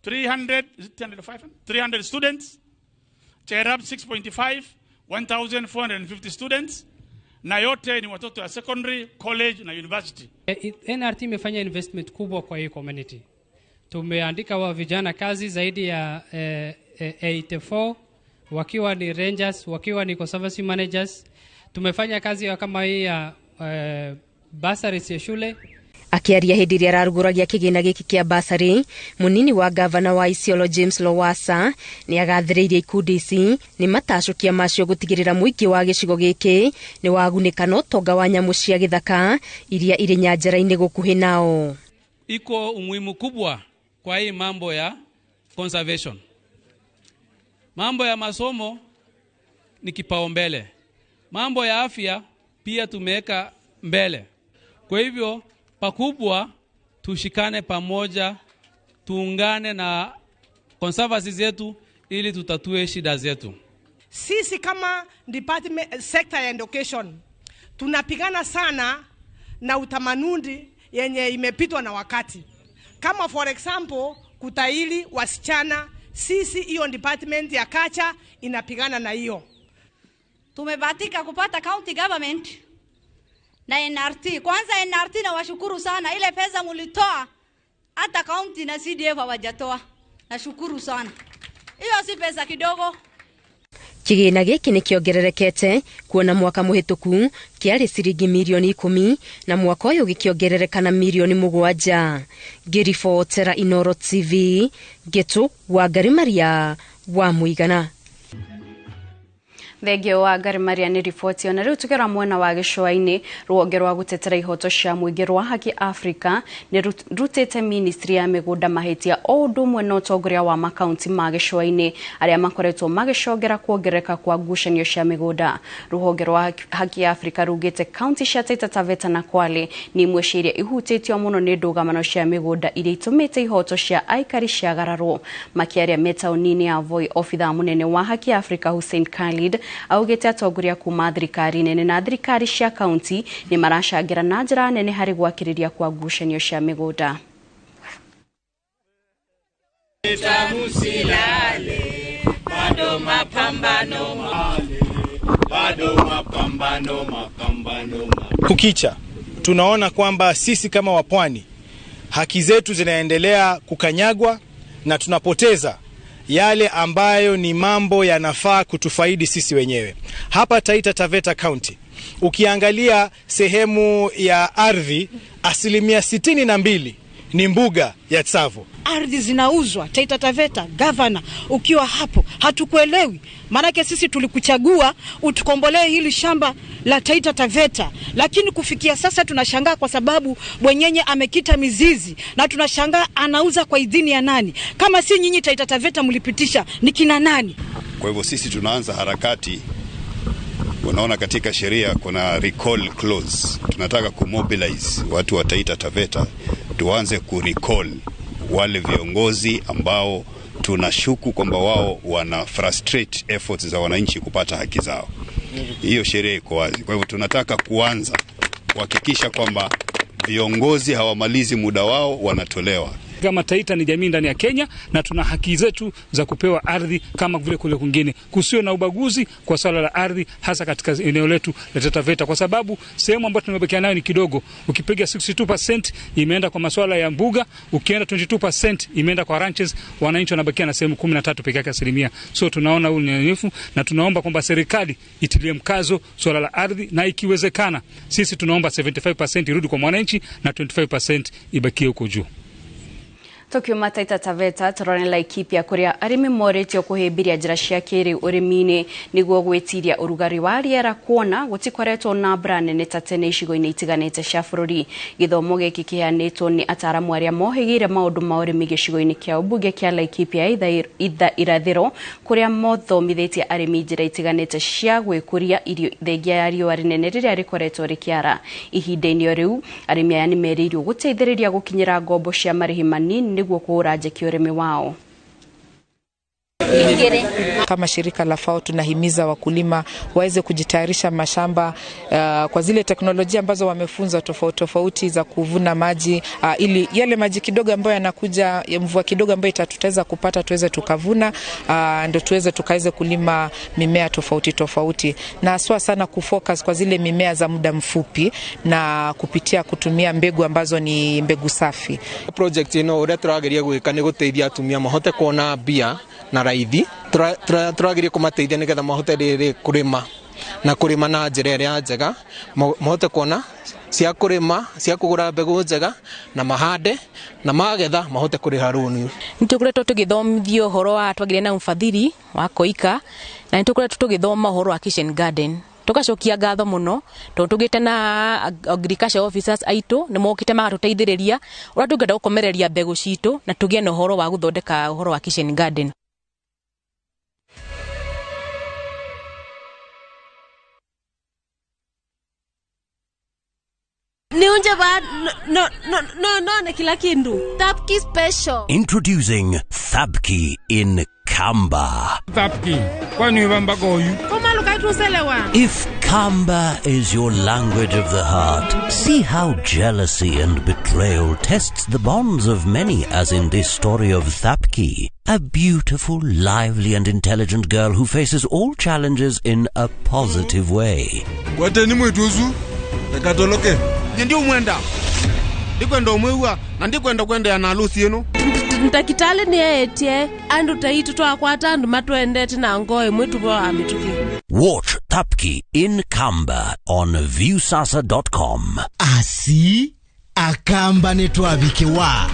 300 students, Cherab 6.5 1450 students, na yote ni watoto wa secondary, college na university. NRT imefanya investment kubwa kwa hii community. Tumeandika wa vijana kazi zaidi ya 84 wakiwa ni rangers, wakiwa ni conservancy managers. Tumefanya kazi kama hii ya bursaries ya shule. Akiaria hindi ria araruguragia kigina giki kia basari, munini wa gavana wa Isiolo James Lowassa ni agathiriirie ikundi ici ni matacukia macio gutigirira muingi wa gicigo giki ni wagunika na utonga wa nyamu cia githaka iria iri nyanjara-ini gukuhi nao. Iko umuhimu kubwa kwa hii mambo ya conservation. Mambo ya masomo ni kipaumbele. Mambo ya afya pia tumeweka mbele. Kwa hivyo pakubwa tushikane pamoja, tuungane na conservancy zetu ili tutatue shida zetu. Sisi kama department sector ya education tunapigana sana na utamaduni yenye imepitwa na wakati. Kama for example kutahiri wasichana, sisi hiyo department ya culture inapigana na hiyo. Tumebahatika kupata county government na NRT. Kwanza NRT na washukuru sana, ile pesa mulitoa hata county na CDF hawajatoa. Nashukuru sana. Hiyo si pesa kidogo. Kigina giki ni kiongererekete kuona mwaka muhituku kiari ciringi mirioni 10 na mwaka uyu gikiongerereka na mirioni 7. Ngiribotera Inoro TV, Gitu wa Maria wa Muigana. Thengio wa Ngari Maria ni riboti. Ona riu tukera mwena wa gicũa-inĩ, rũhonge rwa gũtetera ihoto cia mũingĩ rwa Haki Africa nĩ rutĩte ministry ya mĩgũnda mahĩtia o ũndũ ũmwe na ũtongoria wa makaunti ma gĩcũa-inĩ arĩa makoretwo magĩcongera kuongerereka kwa ngucanio cia mĩgũnda. Rũhonge rwa Haki Africa rugĩte kaunti cia Taita Taveta na Kwale nĩ imwe cia iria ihutĩtio mũno nĩ ndũgamano cia mĩgũnda iria itũmĩte ihoto cia aikari ciagararwo. Makĩaria me taũni-inĩ ya Voi, obithaa mũnene wa Haki Africa Hussein Khalid augite atongoria kuma thirikari nene na thirikari cia kaunti ni maracangira na njira nene hari gwakiriria kwa ngucanio cia migunda. Kukicha tunaona kwamba sisi kama wapwani haki zetu zinaendelea kukanyagwa na tunapoteza yale ambayo ni mambo yanafaa kutufaidi sisi wenyewe. Hapa Taita Taveta County, ukiangalia sehemu ya ardhi 62% ni mbuga ya Tsavo. Ardhi zinauzwa Taita Taveta. Governor, ukiwa hapo hatukuelewi. Maanake sisi tulikuchagua utukombolee hili shamba la Taita Taveta, lakini kufikia sasa tunashangaa kwa sababu bwenyenye amekita mizizi na tunashangaa anauza kwa idhini ya nani? Kama si nyinyi Taita Taveta mlipitisha, ni kina nani? Kwa hivyo sisi tunaanza harakati. Unaona katika sheria kuna recall clause. Tunataka kumobilize watu wa Taita Taveta, tuanze kurecall wale viongozi ambao tunashuku kwamba wao wana frustrate efforts za wananchi kupata haki zao. Hiyo sheria iko wazi. Kwa hivyo tunataka kuanza kuhakikisha kwamba viongozi hawamalizi muda wao, wanatolewa. Kama Taita ni jamii ndani ya Kenya na tuna haki zetu za kupewa ardhi kama vile kule kwingine. Kusiwe na ubaguzi kwa swala la ardhi, hasa katika eneo letu la Taita Taveta, kwa sababu sehemu ambayo tumebakia nayo ni kidogo. Ukipiga 62% imeenda kwa masuala ya mbuga, ukienda 22% imeenda kwa ranches, wananchi wanabakia na sehemu 13 pekee yake asilimia. So tunaona huu ni unyanyufu na tunaomba kwamba serikali itilie mkazo swala la ardhi, na ikiwezekana sisi tunaomba 75% irudi kwa mwananchi na 25% ibakie huko juu. Tukiuma Taita Taveta turone Laikipia kuria arimi moretio kuhimbiria njira cia kiriu urimi-ini niguo gwitiria urugari wa riera kuona gutikoretwo na mbura nene ta tene icigo-ini itiganite cia bururi. Githomo giki kiheanitwo ni ataramu aria mohigiire maundu ma urimi gicigo-ini kia ubunge kia Laikipia irathiro kuria mothomithitie arimi njira itiganite cia gwikuria irio thengia ya riua rinene riria rikoretwo rikiara. Ihinda-ini riu arimi aya nimeriirwo guteithiriria gukinyira ngombo cia marihi manini niguo kuhura njeki urimi wao. Kama shirika la FAO tunahimiza wakulima waweze kujitayarisha mashamba kwa zile teknolojia ambazo wamefunzwa tofauti tofauti za kuvuna maji, ili yale maji kidogo ambayo yanakuja, mvua kidogo ambayo itatutaweza kupata tuweze tukavuna, ndio tuweze tukaweze kulima mimea tofauti tofauti, na haswa sana kufocus kwa zile mimea za muda mfupi na kupitia kutumia mbegu ambazo ni mbegu safi. Project ino uria turageria gwika ni guteithia atumia mahote kuona mbia na raithi, turageria kumateithia nigetha mahote riri kurima na kurima na njira iria njega, mahote kuona cia kurima, cia kugura mbegu njega na mahande na magetha mahote kuriha runi. Nitukoretwo tugithomithio uhoro wa twagire na mfadhili wa Koika, na nitukoretwo tugithoma uhoro wa kitchen garden. Tugacokia ngatho muno tondu tugite na agriculture officers aitu ni mokite magatuteithiriria uria tungenda gukomereria mbegu citu na tugie na uhoro wa guthondeka uhoro wa kitchen garden. Niunje ba no no no no na kila kindu. Thapki special. Introducing Thapki in Kamba. Thapki. Kwani ubamba goyu? Koma lukatuselewa. If Kamba is your language of the heart, see how jealousy and betrayal tests the bonds of many, as in this story of Thapki, a beautiful, lively and intelligent girl who faces all challenges in a positive way. Kwateni mwituzu? Ekatoloke. Nyendi umwenda. Ndikwenda umwewa na ndikwenda kwenda na harusi eno. Ntakitale ni etie andu taitu twakwata andu matwendete na ngoe mwitu bo amituki. Watch Thapki in Kamba on viewsasa.com. Asi akamba netwabikewa.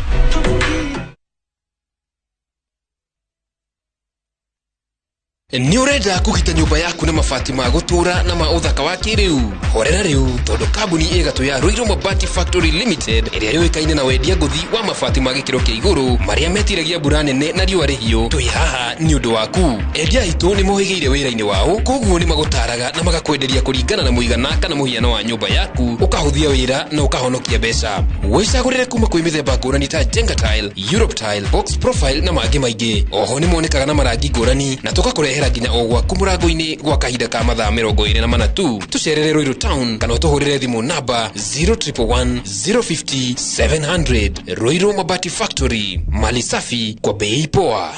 Nĩ ũrenda kũgita nyũmba yaku na mabati ma gũtũra na ma ũthaka wa kĩrĩu? Horera rĩu tondũ kambuni ĩgatũ ya Ruiru Mabati Factory Limited ĩrĩa yũĩkaine na wendia ngũthi wa mabati ma gĩkĩro kĩa igũrũ marĩa metiragia mbura nene na riũa rĩhiũ, twĩ haha nĩ ũndũ waku. Endia aitũ nĩ mohĩgĩire wĩra-inĩ wao, koguo nĩ magũtaraga na magakwenderia kũringana na mũigana kana mũhiano wa nyũmba yaku, ũkahũthia wĩra na ũkahonokia mbeca. Wĩcagũrĩre kuma kwĩ mĩthemba ngũrani ta Jenga Tile, Europe Tile, Box Profile na mangĩ maingĩ. Oho nĩ monekaga na marangi ngũrani na tũgakũrehera nginya o gwaku mũrango-inĩ gwa kahinda ka mathaa 24 tu. Tũcerere Ruiru Town kana ũtũhũrĩre thimũ namba 0111 050 700. Ruiru Mabati Factory, mali safi kwa bei poa.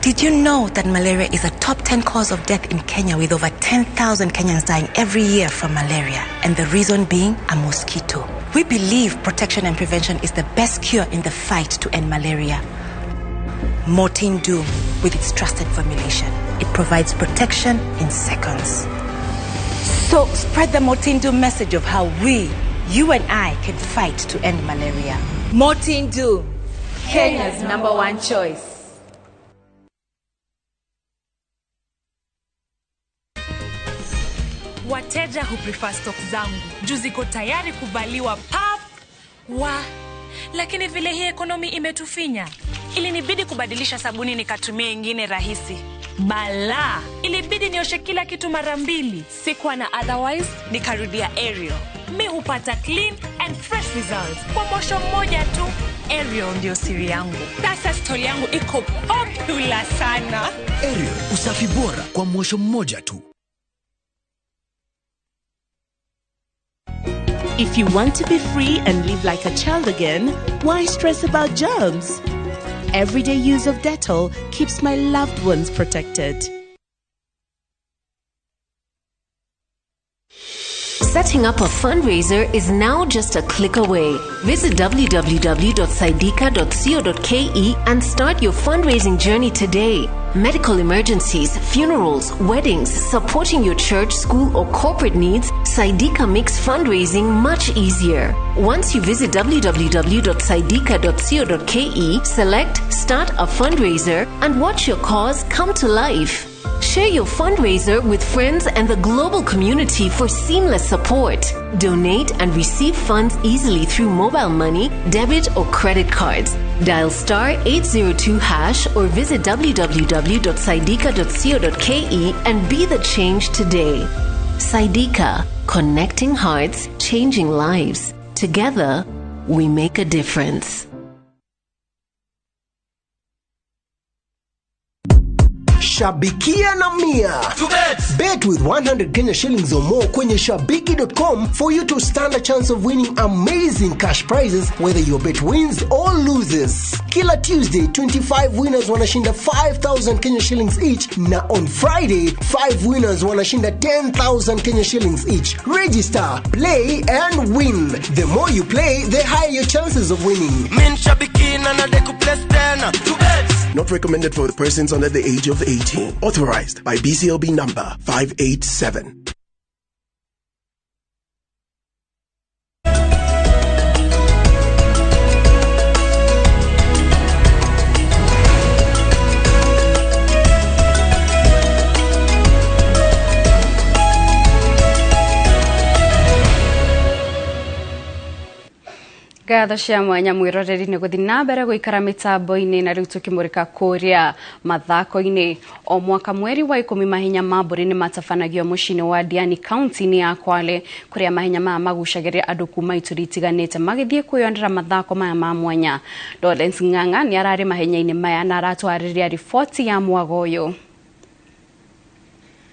Did you know that malaria is a top 10 cause of death in Kenya, with over 10,000 Kenyans dying every year from malaria, and the reason being a mosquito? We believe protection and prevention is the best cure in the fight to end malaria. Mortein Doom, with its trusted formulation, it provides protection in seconds. So spread the Mortein Doom message of how we, you and I, can fight to end malaria. Mortein Doom, Kenya's #1 choice. Wateja huprefer stock zangu juu ziko tayari kuvaliwa pap wa, lakini vile hii ekonomi imetufinya, ilinibidi kubadilisha sabuni nikatumia ingine rahisi. Bala, ilibidi nioshe kila kitu mara mbili. Sikuwa na otherwise, nikarudia Ariel. Mi hupata clean and fresh results kwa mosho mmoja tu. Ariel ndio siri yangu. Sasa story yangu iko popular sana. Ariel, usafi bora kwa mosho mmoja tu. If you want to be free and live like a child again, why stress about germs? Everyday use of Dettol keeps my loved ones protected. Setting up a fundraiser is now just a click away. Visit www.saidika.co.ke and start your fundraising journey today. Medical emergencies, funerals, weddings, supporting your church, school, or corporate needs, Saidika makes fundraising much easier. Once you visit www.saidika.co.ke, select Start a Fundraiser and watch your cause come to life. Share your fundraiser with friends and the global community for seamless support. Donate and receive funds easily through mobile money, debit, or credit cards. Dial star 802 hash or visit www.saidika.co.ke and be the change today. Saidika, connecting hearts, changing lives. Together, we make a difference. Shabikia na Mia. Bet with 100 Kenya shillings or more kwenye shabiki.com for you to stand a chance of winning amazing cash prizes whether your bet wins or loses. Kila Tuesday, 25 winners wanashinda 5,000 Kenya shillings each, na on Friday, 5 winners wanashinda 10,000 Kenya shillings each. Register, play and win. The more you play, the higher your chances of winning. Min shabiki na nadeku place tena. To bet. Not recommended for persons under the age of 18. Authorized by BCLB number 587. Ngatho cia mwanya mwiroreri ni guthi na mbere guikara mitambo-ini na riu tukimurika kuria mathako-ini. O mwaka mweri wa 10 mahenya ma mburi ni matabanagio muciĩ-inĩ wa Diani kaunti-inĩ ya Kwale, kuria mahenya maya magucagĩrĩria andu kuma ituri itiganĩte magĩthiĩ kwĩyonera mathako maya ma mwanya. Lawrence Ng'ang'a ni ararĩ mahenya-inĩ maya na aratwarĩria riboti ya mwago ũyũ.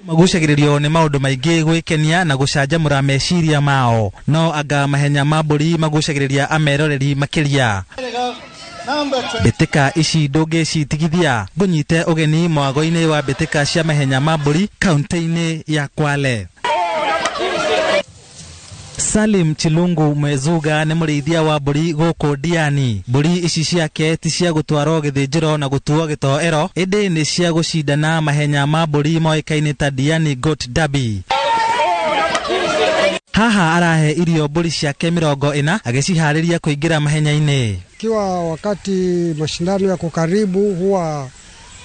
Magucagĩrĩrio nĩ maũndũ maingĩ gwĩkenia na gũcanjamũra meciria mao, no anga mahenya ma mbũri magucagĩrĩria ameroreri makĩria. Mbĩtĩka ici ndũngĩcitigithia. Ngũnyite ũgeni mwago-inĩ wa mbĩtĩka cia mahenya ma mbũri kaunti-inĩ ya Kwale. Salim Chilungu Mwezuga nĩ mũrĩithia wa mbũri gũkũ Diani. Mbũri ici ciake ti cia gũtwarwo gĩthĩnjĩro na gũtuo gĩtoero, ĩndĩ nĩ cia gũcindana mahenya ma mbũri moĩkaine ta Diani Goat Derby. Haha arahe irio mbũri ciake 40 agĩciharĩria kũingĩra mahenya-inĩ. Ikiwa wakati mashindano yako karibu, huwa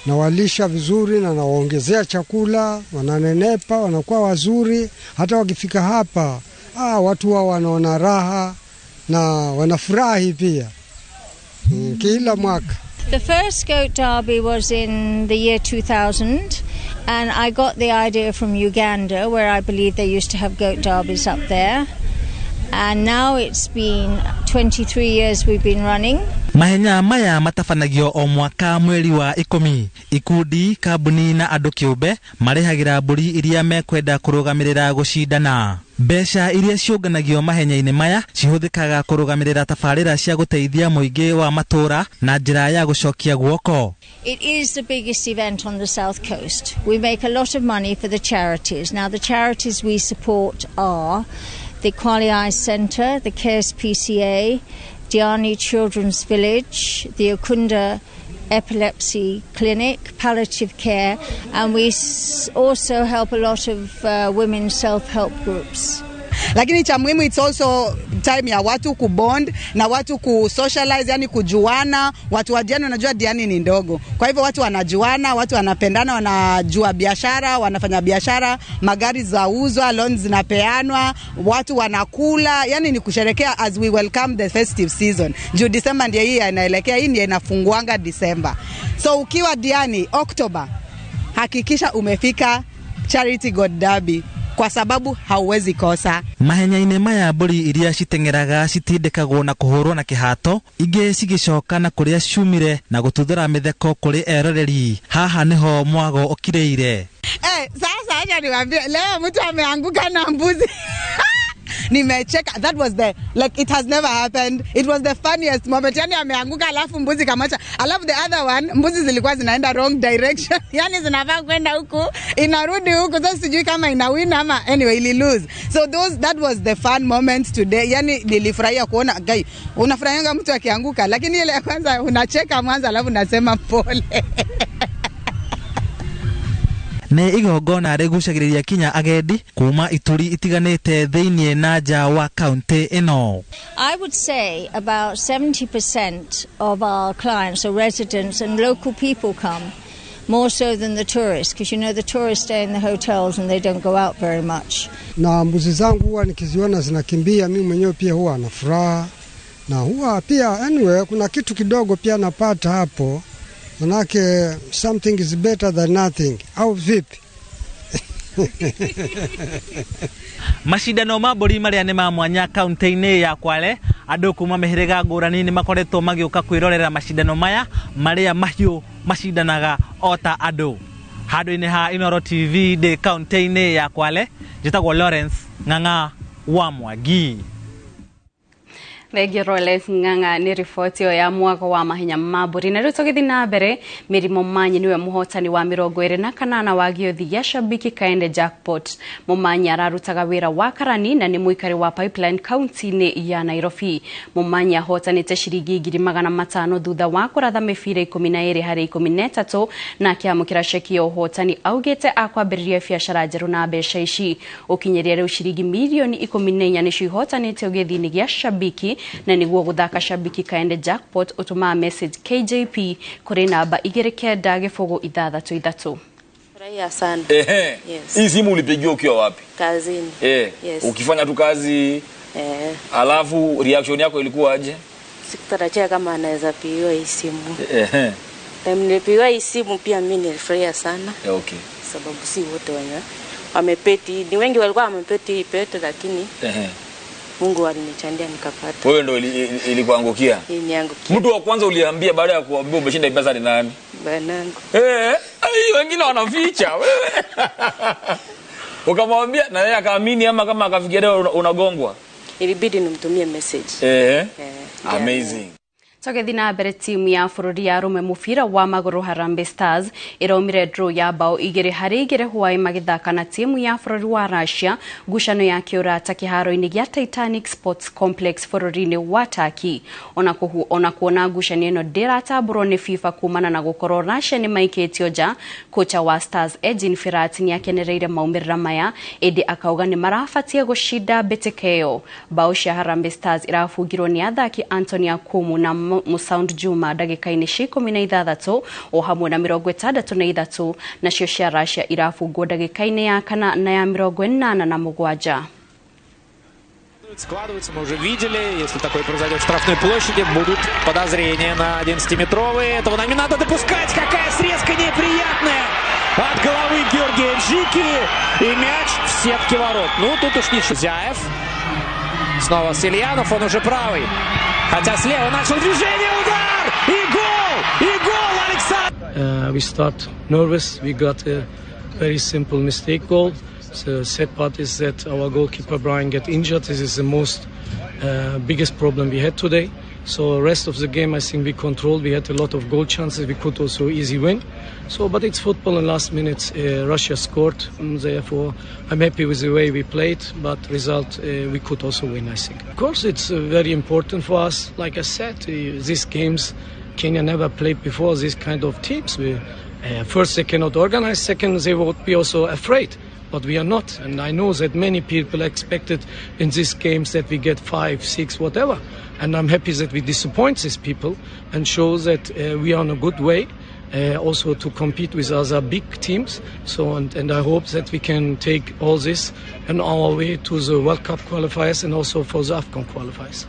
nawalisha vizuri na nawaongezea chakula, wananenepa, wanakuwa wazuri. Hata wakifika hapa watu wao wanaona raha na wanafurahi pia kila mwaka. The first goat derby was in the year 2000, and I got the idea from Uganda, where I believe they used to have goat derbies up there. And now it's been 23 years we've been running. Mahenya maya matabanagio o mwaka mweri wa 10. Ikundi, kambuni na andũ kĩũmbe marĩhagĩra mbũri iria mekwenda kũrũgamĩrĩra gũcindana. Mbeca iria ciũnganagio mahenya-inĩ maya cihũthĩkaga kũrũgamĩrĩra tabarĩra cia gũteithia mũingĩ wa matũũra na njĩra ya gũcokia guoko. It is the biggest event on the South Coast. We make a lot of money for the charities. Now the charities we support are the Kwale Eye Centre, the KSPCA, Diani Children's Village, the Okunda Epilepsy Clinic, palliative care, and we also help a lot of women's self-help groups. Lakini cha muhimu, it's also time ya watu kubond na watu kusocialize, yani kujuana. Watu wa Diani, unajua Diani ni ndogo, kwa hivyo watu wanajuana, watu wanapendana, wanajua biashara, wanafanya biashara, magari zauzwa, loans zinapeanwa, watu wanakula, yani ni kusherekea as we welcome the festive season. Juu December ndiye hii inaelekea, hii ndiye inafunguanga December. So ukiwa Diani October, hakikisha umefika Charity Goat Derby, kwa sababu hauwezi kosa. Mahenya-inĩ maya mbũri iria citeng'eraga citindĩkagwo na kũhũrwo na kĩhato, ingĩ cigĩcoka na kũrĩa ciumire na gũtuthũra mĩtheko kũrĩ eroreri. Haha nĩho mwago ũkirĩire. Sasa acha niwaambie, leo mtu ameanguka na mbuzi. Nimecheka. That was the, like, it has never happened. It was the funniest moment. Yani ameanguka alafu mbuzi kamacha. Alafu the other one, mbuzi zilikuwa zinaenda wrong direction. Yani zinafaa kwenda huku, inarudi huku. Sasa sijui kama ina win ama anyway ili lose. So those, that was the fun moment today. Yani nilifurahia kuona guy, unafurahianga mtu akianguka, lakini ile ya kwanza unacheka mwanzo alafu unasema pole. Nĩ igongona rĩgucagĩrĩria kinya agendi kuma ituri itiganĩte thĩinĩ na nja wa kaunti ĩno. I would say about 70% of our clients are residents and local people come, more so than the tourists, because you know the tourists stay in the hotels and they don't go out very much. Na mbuzi zangu huwa nikiziona zinakimbia, mimi mwenyewe pia huwa na furaha, na huwa pia anyway kuna kitu kidogo pia napata hapo. Manake something is better than nothing. Au vipi? Macindano ma mbũri marĩa nĩ ma mwanya kaunti-inĩ ya Kwale, andũ kuma mĩhĩrĩga ngũrani nĩ makoretwo magĩũka kwĩrorera macindano maya marĩa mahiũ macindanaga o ta andũ. Handũ-inĩ ha Inooro TV ndĩ kaunti-inĩ ya Kwale, njĩtagwo Lawrence Ng'ang'a wa Mwangi. Thengio Lawrence Ng'ang'a nĩ riboti ĩyo ya mwago wa mahenya ma mbũri. Na rĩu tũgĩthiĩ na mbere, Mary Momanyi nĩwe mũhotani wa 28 wa gĩũthi gĩa Shabiki Kaende Jackpot. Momanyi ararutaga wĩra wa karani na nĩ mũikari wa Pipeline kaunti-inĩ ya Nairobi. Momanyi ahotanĩte ciringi 500,000 thutha wa kũratha mĩbira 12 harĩ 13 na akĩamũkĩra ceki ya ũhotani augĩte akwambĩrĩria biacara njerũ na mbeca ici. Ũkinyĩria rĩu ciringi mirioni 14 nĩcio ihotanĩte gĩũthi-inĩ gĩa Shabiki, na nĩguo gũthaka Shabiki Kaende Jackpot ũtũmaga message KJP kũrĩ namba 29063. Furahia sana. Ehe. Yes. Hii simu ulipigiwa ukiwa wapi? Kazini. Yes. Ukifanya tu kazi. Alafu reaction yako ilikuwa aje? Sikutarajia kama anaweza pigiwa hii simu. Time nilipigiwa hii simu pia mimi nilifurahia sana. Okay. Sababu si wote wenye wamepeti, ni wengi walikuwa wamepeti hii pete, lakini Mungu alinichandia nikapata. Wewe ndio ilikuangukia? Iliniangukia. Mtu wa kwanza uliambia baada ya kuambia umeshinda pesa ni nani? Banangu. Wengine wanaficha wewe. Ukamwambia na yeye akaamini ama kama akafikiria unagongwa? Ilibidi nimtumie message. Amazing. Tũgĩthiĩ na mbere, timu ya bũrũri ya arũme mũbira wa magũrũ Harambee Stars ĩraumire draw ya bao 2-2 hwaĩ magĩthaka na timu ya bũrũri wa Russia ngucanio ya kĩũrata kĩharo-inĩ gĩa Titanic Sports Complex bũrũri-inĩ wa Turkey. Ona kuona ngucanio ĩno ndĩratambũrwo nĩ FIFA kumana na gũkorwo Russia nĩ maikĩtio nja, kocha wa Stars Edin Firat nĩakenereire maumĩrĩra maya ĩndĩ akauga nĩ marabatie gũcinda mbĩtĩka ĩyo. Bao cia Harambee Stars irabungirwo nĩ athaki Anthony Akumu na Musound Juma ndagĩka-inĩ cia 16 o hamwe na 63, nacio cia Russia irabungwo ndagĩka-inĩ ya 4 na ya 87. Складываются, мы уже видели, если такое произойдет в штрафной площади, будут подозрения на 11-метровые. Этого нам не надо допускать. Какая срезка неприятная от головы Георгия Джики. И мяч в сетке ворот. Ну, тут уж ничего. Зяев. Снова Сельянов, он уже правый. Хотя слева начал движение, удар! И гол! И гол, Александр! We start nervous. We got a very simple mistake goal. The sad part is that our goalkeeper Brian got injured. This is the most biggest problem we had today. So rest of the game, I think we controlled. We had a lot of goal chances. We could also easy win. So, but it's football. In last minute, Russia scored. Therefore, I'm happy with the way we played. But result, we could also win, I think. Of course, it's very important for us. Like I said, these games, Kenya never played before these kind of teams. We, first, they cannot organize. Second, they would be also afraid. But we are not, and I know that many people expected in these games that we get 5, 6, whatever. And I'm happy that we disappoint these people and show that we are on a good way also to compete with other big teams. So, and I hope that we can take all this on our way to the World Cup qualifiers and also for the AFCON qualifiers.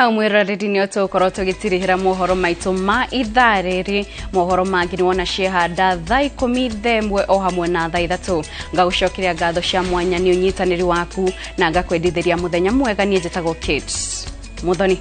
Hau mwiroreri nĩ tũgũkorwo tũgĩtirihĩra mohoro maitũ ma ithaa rĩrĩ. Mohoro mangĩ nĩ wona ciehanda thaa 10 thaa 1 o hamwe na thaa 3. Ngagũcokeria ngatho cia mwanya nĩ ũnyitanĩri waku na ngakwendithĩria mũthenya mwega. Niĩ njĩtagwo Kate Muthoni.